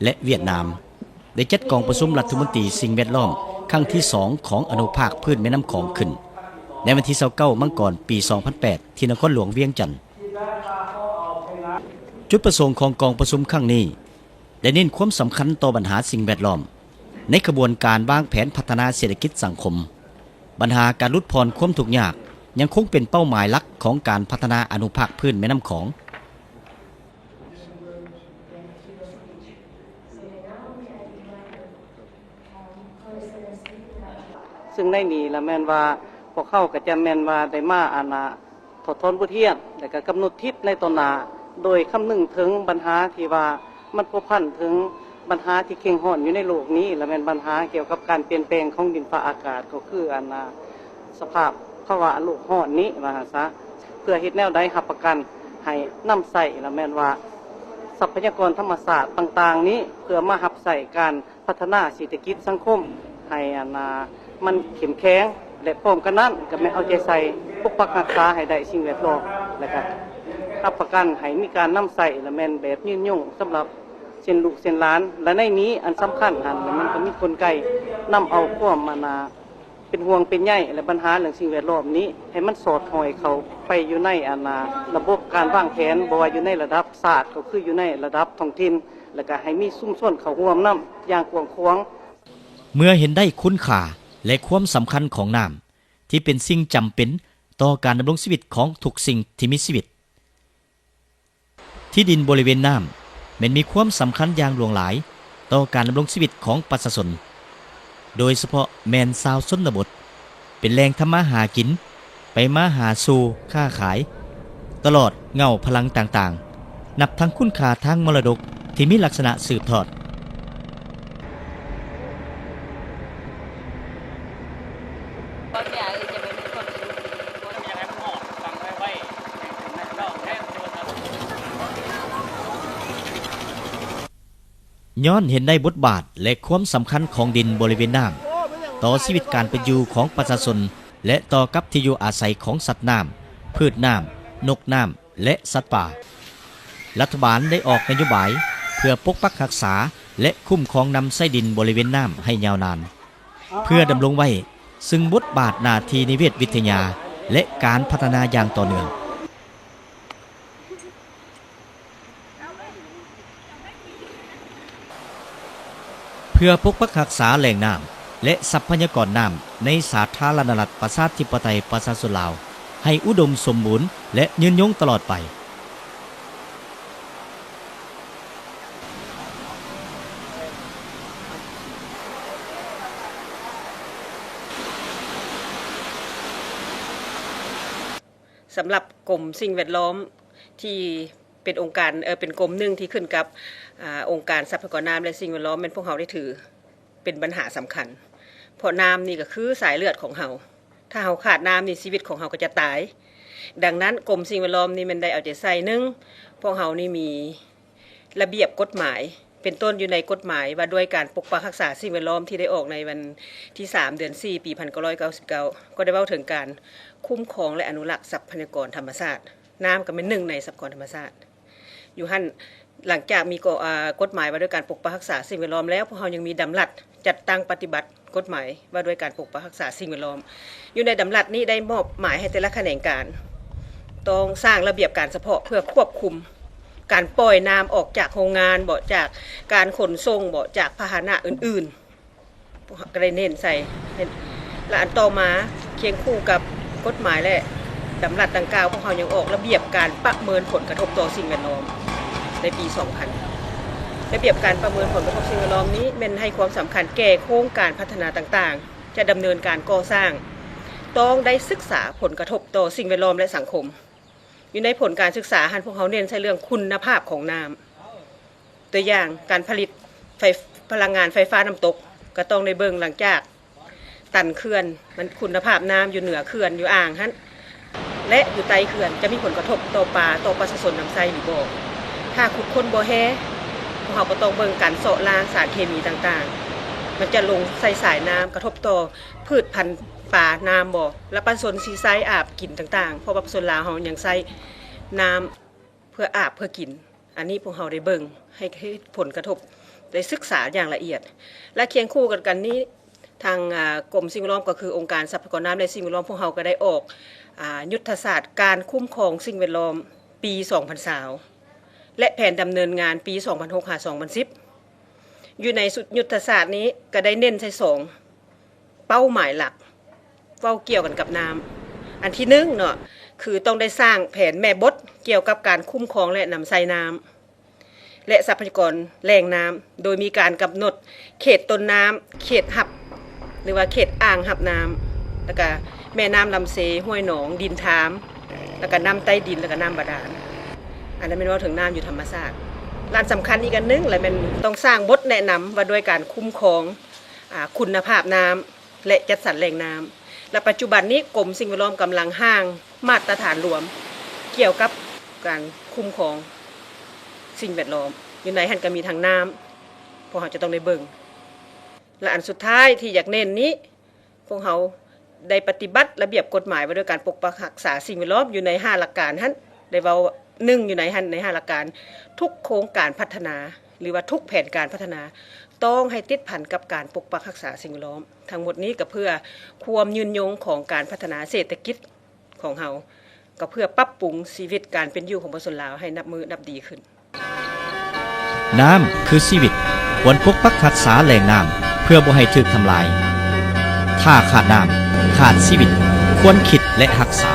ແລະ ຫວຽດນາມ ໄດ້ຈັດກອງປະຊຸມລັດຖະມົນຕີສິ່ງແວດລ້ອມຄັ້ງທີສອງຂອງອະນຸພາກພື້ນແມ່ນ້ຳຂອງຂຶ້ນ ໃນວັນທີຊາວເກົ້າ ມັງກອນ ປີສອງພັນແປດ ທີ່ນະຄອນຫຼວງວຽງຈັນ. ຈຸດປະສົງຂອງກອງປະຊຸມຄັ້ງນີ້ ໄດ້ເນັ້ນຄວາມສຳຄັນຕໍ່ບັນຫາສິ່ງແວດລ້ອມ ໃນຂະບວນການວາງແຜນພັດທະນາເສດຖະກິດສັງຄົມ. ບັນຫາການຫຼຸດຜ່ອນຄວາມທຸກຍາກ ຍັງຄົງເປັນເປົ້າໝາຍຫຼັກຂອງການພັດທະນາອະນຸພາກພື້ນແມ່ນ້ຳຂອງ. ຊຶ່ງໃນນີ້ລະແມ່ນວ່າ ພວກເຮົາກໍຈະແມ່ນວ່າໄດ້ມາ ອັນນ່າ ຖອດຖອນບົດຮຽນ ແລະ ກໍກຳນົດທິດໃນຕໍ່ໜ້າ ໂດຍຄຳນຶງເຖິງບັນຫາທີ່ວ່າມັນພົວພັນເຖິງບັນຫາທີ່ເຄັ່ງຮ້ອນຢູ່ໃນໂລກນີ້ ລະແມ່ນບັນຫາກ່ຽວກັບການປ່ຽນແປງຂອງດິນຟ້າອາກາດ ກໍຄື ອັນນ່າ ສະພາບພາວະໂລກຮ້ອນນີ້ວ່າຊັ້ນຊະ ເພື່ອເຮັດແນວໃດຮັບປະກັນໃຫ້ນຳໃຊ້ ລະແມ່ນວ່າຊັບພະຍາກອນທຳມະຊາດຕ່າງໆນີ້ ເພື່ອມາຮັບໃຊ້ການ ພັດທະນາເສດຖະກິດສັງຄົມໃຫ້ ອັນນ່າ ມັນເຂັ້ມແຂງ ແລະ ພ້ອມກັນນັ້ນກໍແມ່ນເອົາໃຈໃສ່ປົກປັກຮັກສາໃຫ້ໄດ້ສິ່ງແວດລ້ອມ ແລະ ກໍຮັບປະກັນໃຫ້ມີການນຳໃຊ້ ແລະ ແມ່ນແບບຍືນຍົງສຳລັບ ເຊັ່ນລູກເຊັ່ນຫຼານ ແລະ ໃນນີ້ອັນສຳຄັນຫັ້ນ ມັນກໍມີກົນໄກນຳເອົາຄວາມ ອັນນ່າ ເປັນຫ່ວງເປັນໃຍ ແລະ ບັນຫາເລື່ອງສິ່ງແວດລ້ອມນີ້ ໃຫ້ມັນສອດຫ້ອຍເຂົ້າໄປຢູ່ໃນ ອັນນ່າ ລະບົບການວາງແຜນ ບໍ່ວ່າຢູ່ໃນລະດັບຊາດ ກໍຄືຢູ່ໃນລະດັບທ້ອງຖິ່ນ ແລະ ກໍໃຫ້ມີຊຸມຊົນເຂົ້າຮ່ວມນຳຢ່າງກວ້າງຂວາງ. ເມື່ອເຫັນໄດ້ຄຸນຄ່າ ແລະ ຄວາມສຳຄັນຂອງນ້ຳ ທີ່ເປັນສິ່ງຈຳເປັນຕໍ່ການດຳລົງຊີວິດຂອງທຸກສິ່ງທີ່ມີຊີວິດ, ທີ່ດິນບໍລິເວນນ້ຳແມ່ນມີຄວາມສຳຄັນຢ່າງຫຼວງຫຼາຍຕໍ່ການດຳລົງຊີວິດຂອງປະຊາຊົນ, ໂດຍສະເພາະແມ່ນຊາວຊົນນະບົດ, ເປັນແຫຼ່ງທຳມາຫາກິນ, ໄປມາຫາສູ່, ຄ້າຂາຍ, ຕະຫຼອດເຫງົ້າພະລັງຕ່າງໆ, ນັບທັງຄຸນຄ່າທາງມໍລະດົກທີ່ມີລັກສະນະສືບທອດ. ຍ້ອນເຫັນໄດ້ບົດບາດ ແລະ ຄວາມສຳຄັນຂອງດິນບໍລິເວນນ້ຳ ຕໍ່ຊີວິດການເປັນຢູ່ຂອງປະຊາຊົນ ແລະ ຕໍ່ກັບທີ່ຢູ່ອາໄສຂອງສັດນ້ຳ, ພືດນ້ຳ, ນົກນ້ຳ ແລະ ສັດປ່າ, ລັດຖະບານໄດ້ອອກນະໂຍບາຍເພື່ອປົກປັກຮັກສາ ແລະ ຄຸ້ມຄອງນຳໃຊ້ດິນບໍລິເວນນ້ຳໃຫ້ຍາວນານ, ເພື່ອດຳລົງໄວ້ຊຶ່ງບົດບາດໜ້າທີ່ນິເວດວິທະຍາ ແລະ ການພັດທະນາຢ່າງຕໍ່ເນື່ອງ. ເພື່ອປົກປັກຮັກສາແຫຼ່ງນ້ຳ ແລະ ຊັບພະຍາກອນນ້ຳໃນສາທາລະນະລັດ ປະຊາທິປະໄຕ ປະຊາຊົນລາວ ໃຫ້ອຸດົມສົມບູນ ແລະ ຍືນຍົງຕະຫຼອດໄປ. ສຳລັບກົມສິ່ງແວດລ້ອມທີ່ເປັນອົງການ ເອີ ເປັນກົມໜຶ່ງທີ່ຂຶ້ນກັບ ອາ ອົງການຊັບພະຍາກອນນ້ຳ ແລະ ສິ່ງແວດລ້ອມ ແມ່ນພວກເຮົາໄດ້ຖືເປັນບັນຫາສຳຄັນ ເພາະນ້ຳນີ້ກໍຄືສາຍເລືອດຂອງເຮົາ. ຖ້າເຮົາຂາດນ້ຳນີ້ ຊີວິດຂອງເຮົາກໍຈະຕາຍ. ດັ່ງນັ້ນ ກົມສິ່ງແວດລ້ອມນີ້ແມ່ນໄດ້ເອົາໃຈໃສ່ ໜຶ່ງ ພວກເຮົານີ້ມີ ລະບຽບກົດໝາຍ ເປັນຕົ້ນຢູ່ໃນກົດໝາຍວ່າດ້ວຍການປົກປັກຮັກສາສິ່ງແວດລ້ອມ ທີ່ໄດ້ອອກໃນວັນທີສາມ ເດືອນສີ່ ປີພັນເກົ້າຮ້ອຍເກົ້າສິບເກົ້າ ກໍໄດ້ເວົ້າເຖິງການຄຸ້ມຄອງ ແລະ ອະນຸລັກຊັບພະຍາກອນທຳມະຊາດ. ນ້ຳກໍແມ່ນໜຶ່ງໃນຊັບພະຍາກອນທຳມະຊາດ. ຢູ່ຫັ້ນ ຫຼັງຈາກມີ ກໍ ອາ ກົດໝາຍວ່າດ້ວຍການປົກປັກຮັກສາສິ່ງແວດລ້ອມແລ້ວ, ພວກເຮົາຍັງມີດຳລັດຈັດຕັ້ງປະຕິບັດ ກົດໝາຍວ່າດ້ວຍການປົກປັກຮັກສາສິ່ງແວດລ້ອມ. ຢູ່ໃນດຳລັດນີ້ໄດ້ມອບໝາຍໃຫ້ແຕ່ລະຂະແໜງການ ຕ້ອງສ້າງລະບຽບການສະເພາະເພື່ອຄວບຄຸມການປ່ອຍນ້ຳອອກຈາກໂຮງງານບໍ ຈາກການຂົນສົ່ງບໍ ຈາກພາຫະນະອື່ນໆ. ພວກເຮົາກໍໄດ້ເນັ້ນໃສ່ ແລະ ອັນຕໍ່ມາ ຄຽງຄູ່ກັບກົດໝາຍ ແລະ ດຳລັດດັ່ງກ່າວ, ພວກເຮົາຍັງອອກລະບຽບການປະເມີນຜົນກະທົບຕໍ່ສິ່ງແວດລ້ອມໃນປີສອງພັນ. ລະບຽບການປະເມີນຜົນກະທົບສິ່ງແວດລ້ອມນີ້ແມ່ນໃຫ້ຄວາມສຳຄັນແກ່ໂຄງການພັດທະນາຕ່າງໆ ຈະດຳເນີນການກໍ່ສ້າງ ຕ້ອງໄດ້ສຶກສາຜົນກະທົບຕໍ່ສິ່ງແວດລ້ອມ ແລະ ສັງຄົມ. ຢູ່ໃນຜົນການສຶກສາຫັ້ນ ພວກເຮົາເນັ້ນໃສ່ເລື່ອງຄຸນນະພາບຂອງນ້ຳ. ຕົວຢ່າງ ການຜະລິດໄຟ ພະລັງງານໄຟຟ້ານ້ຳຕົກ ກໍຕ້ອງໄດ້ເບິ່ງ ຫຼັງຈາກຕັນເຂື່ອນ ມັນຄຸນນະພາບນ້ຳຢູ່ເໜືອເຂື່ອນ ຢູ່ອ່າງຫັ້ນ ແລະ ຢູ່ໃຕ້ເຂື່ອນ ຈະມີຜົນກະທົບຕໍ່ປາ ຕໍ່ປະຊາຊົນນຳໃຊ້ຫຼືບໍ່. ຖ້າຂຸດຄົ້ນບໍ່ແຮ່ ພວກເຮົາກໍຕ້ອງເບິ່ງການເຊາະລ້າງສານເຄມີຕ່າງໆ ມັນຈະລົງໃສ່ສາຍນ້ຳ ກະທົບຕໍ່ພືດພັນປານ້ຳບໍ່ ແລະ ປະຊາຊົນຊິໃຊ້ອາບກິນຕ່າງໆ ເພາະວ່າປະຊາຊົນລາວເຮົາຍັງໃຊ້ນ້ຳເພື່ອອາບເພື່ອກິນ. ອັນນີ້ພວກເຮົາໄດ້ເບິ່ງ ໃຫ້ເຫັນຜົນກະທົບ ໄດ້ສຶກສາຢ່າງລະອຽດ ແລະ ຄຽງຄູ່ກັນ ກັນນີ້ ທາງ ອາ ກົມສິ່ງແວດລ້ອມ ກໍຄືອົງການຊັບພະຍາກອນນ້ຳ ແລະ ສິ່ງແວດລ້ອມ ພວກເຮົາກໍໄດ້ອອກ ອາ ຍຸດທະສາດການຄຸ້ມຄອງສິ່ງແວດລ້ອມປີສອງພັນຊາວ ແລະ ແຜນດຳເນີນງານປີສອງພັນຫົກ ຫາ ສອງພັນສິບ. ຢູ່ໃນຊຸດຍຸດທະສາດນີ້ ກໍໄດ້ເນັ້ນໃສ່ສອງ ເປົ້າໝາຍຫຼັກ ເວົ້າກ່ຽວກັນກັບນ້ຳ. ອັນທີໜຶ່ງເນາະ ຄືຕ້ອງໄດ້ສ້າງແຜນແມ່ບົດກ່ຽວກັບການຄຸ້ມຄອງ ແລະ ນຳໃຊ້ນ້ຳ ແລະ ຊັບພະຍາກອນແຫຼ່ງນ້ຳ ໂດຍມີການກຳນົດເຂດຕົ້ນນ້ຳ, ເຂດຮັບ ຫຼືວ່າເຂດອ່າງຮັບນ້ຳ ແລ້ວກະແມ່ນ້ຳລຳເຊ, ຫ້ວຍໜອງ, ດິນທາມ ແລ້ວກະນ້ຳໃຕ້ດິນ ແລ້ວກະນ້ຳບາດານ. ອັນນັ້ນແມ່ນເວົ້າເຖິງນ້ຳຢູ່ທຳມະຊາດ. ແລະ ອັນສຳຄັນອີກອັນໜຶ່ງ ລະແມ່ນຕ້ອງສ້າງບົດແນະນຳວ່າດ້ວຍການຄຸ້ມຄອງ ອາ ຄຸນນະພາບນ້ຳ ແລະ ຈັດສັນແຫຼ່ງນ້ຳ ແລະ ປັດຈຸບັນນີ້ ກົມສິ່ງແວດລ້ອມກຳລັງຮ່າງມາດຕະຖານລວມກ່ຽວກັບການຄຸ້ມຄອງສິ່ງແວດລ້ອມ. ຢູ່ໃນຫັ້ນກໍມີທັງນ້ຳ ພວກເຮົາຈະຕ້ອງໄດ້ເບິ່ງ ແລະ ອັນສຸດທ້າຍທີ່ຢາກເນັ້ນນີ້ ພວກເຮົາໄດ້ປະຕິບັດລະບຽບກົດໝາຍວ່າດ້ວຍການປົກປັກຮັກສາສິ່ງແວດລ້ອມ ຢູ່ໃນຫ້າຫຼັກການຫັ້ນ ໄດ້ເວົ້າ ໜຶ່ງ ຢູ່ໃນຫັ້ນ ໃນຫ້າຫຼັກການ ທຸກໂຄງການພັດທະນາ ຫຼືວ່າທຸກແຜນການພັດທະນາ ຕ້ອງໃຫ້ຕິດພັນກັບການປົກປັກຮັກສາສິ່ງແວດລ້ອມ. ທັງໝົດນີ້ກໍເພື່ອຄວາມຍືນຍົງຂອງການພັດທະນາເສດຖະກິດຂອງເຮົາ, ກໍເພື່ອປັບປຸງຊີວິດການເປັນຢູ່ຂອງປະຊາຊົນລາວໃຫ້ນັບມື້ນັບດີຂຶ້ນ. ນ້ຳຄືຊີວິດ, ຄວນປົກປັກຮັກສາແຫຼ່ງນ້ຳເພື່ອບໍ່ໃຫ້ຖືກທຳລາຍ. ຖ້າຂາດນ້ຳ, ຂາດຊີວິດ, ຄວນຄິດ ແລະ ຮັກສາ.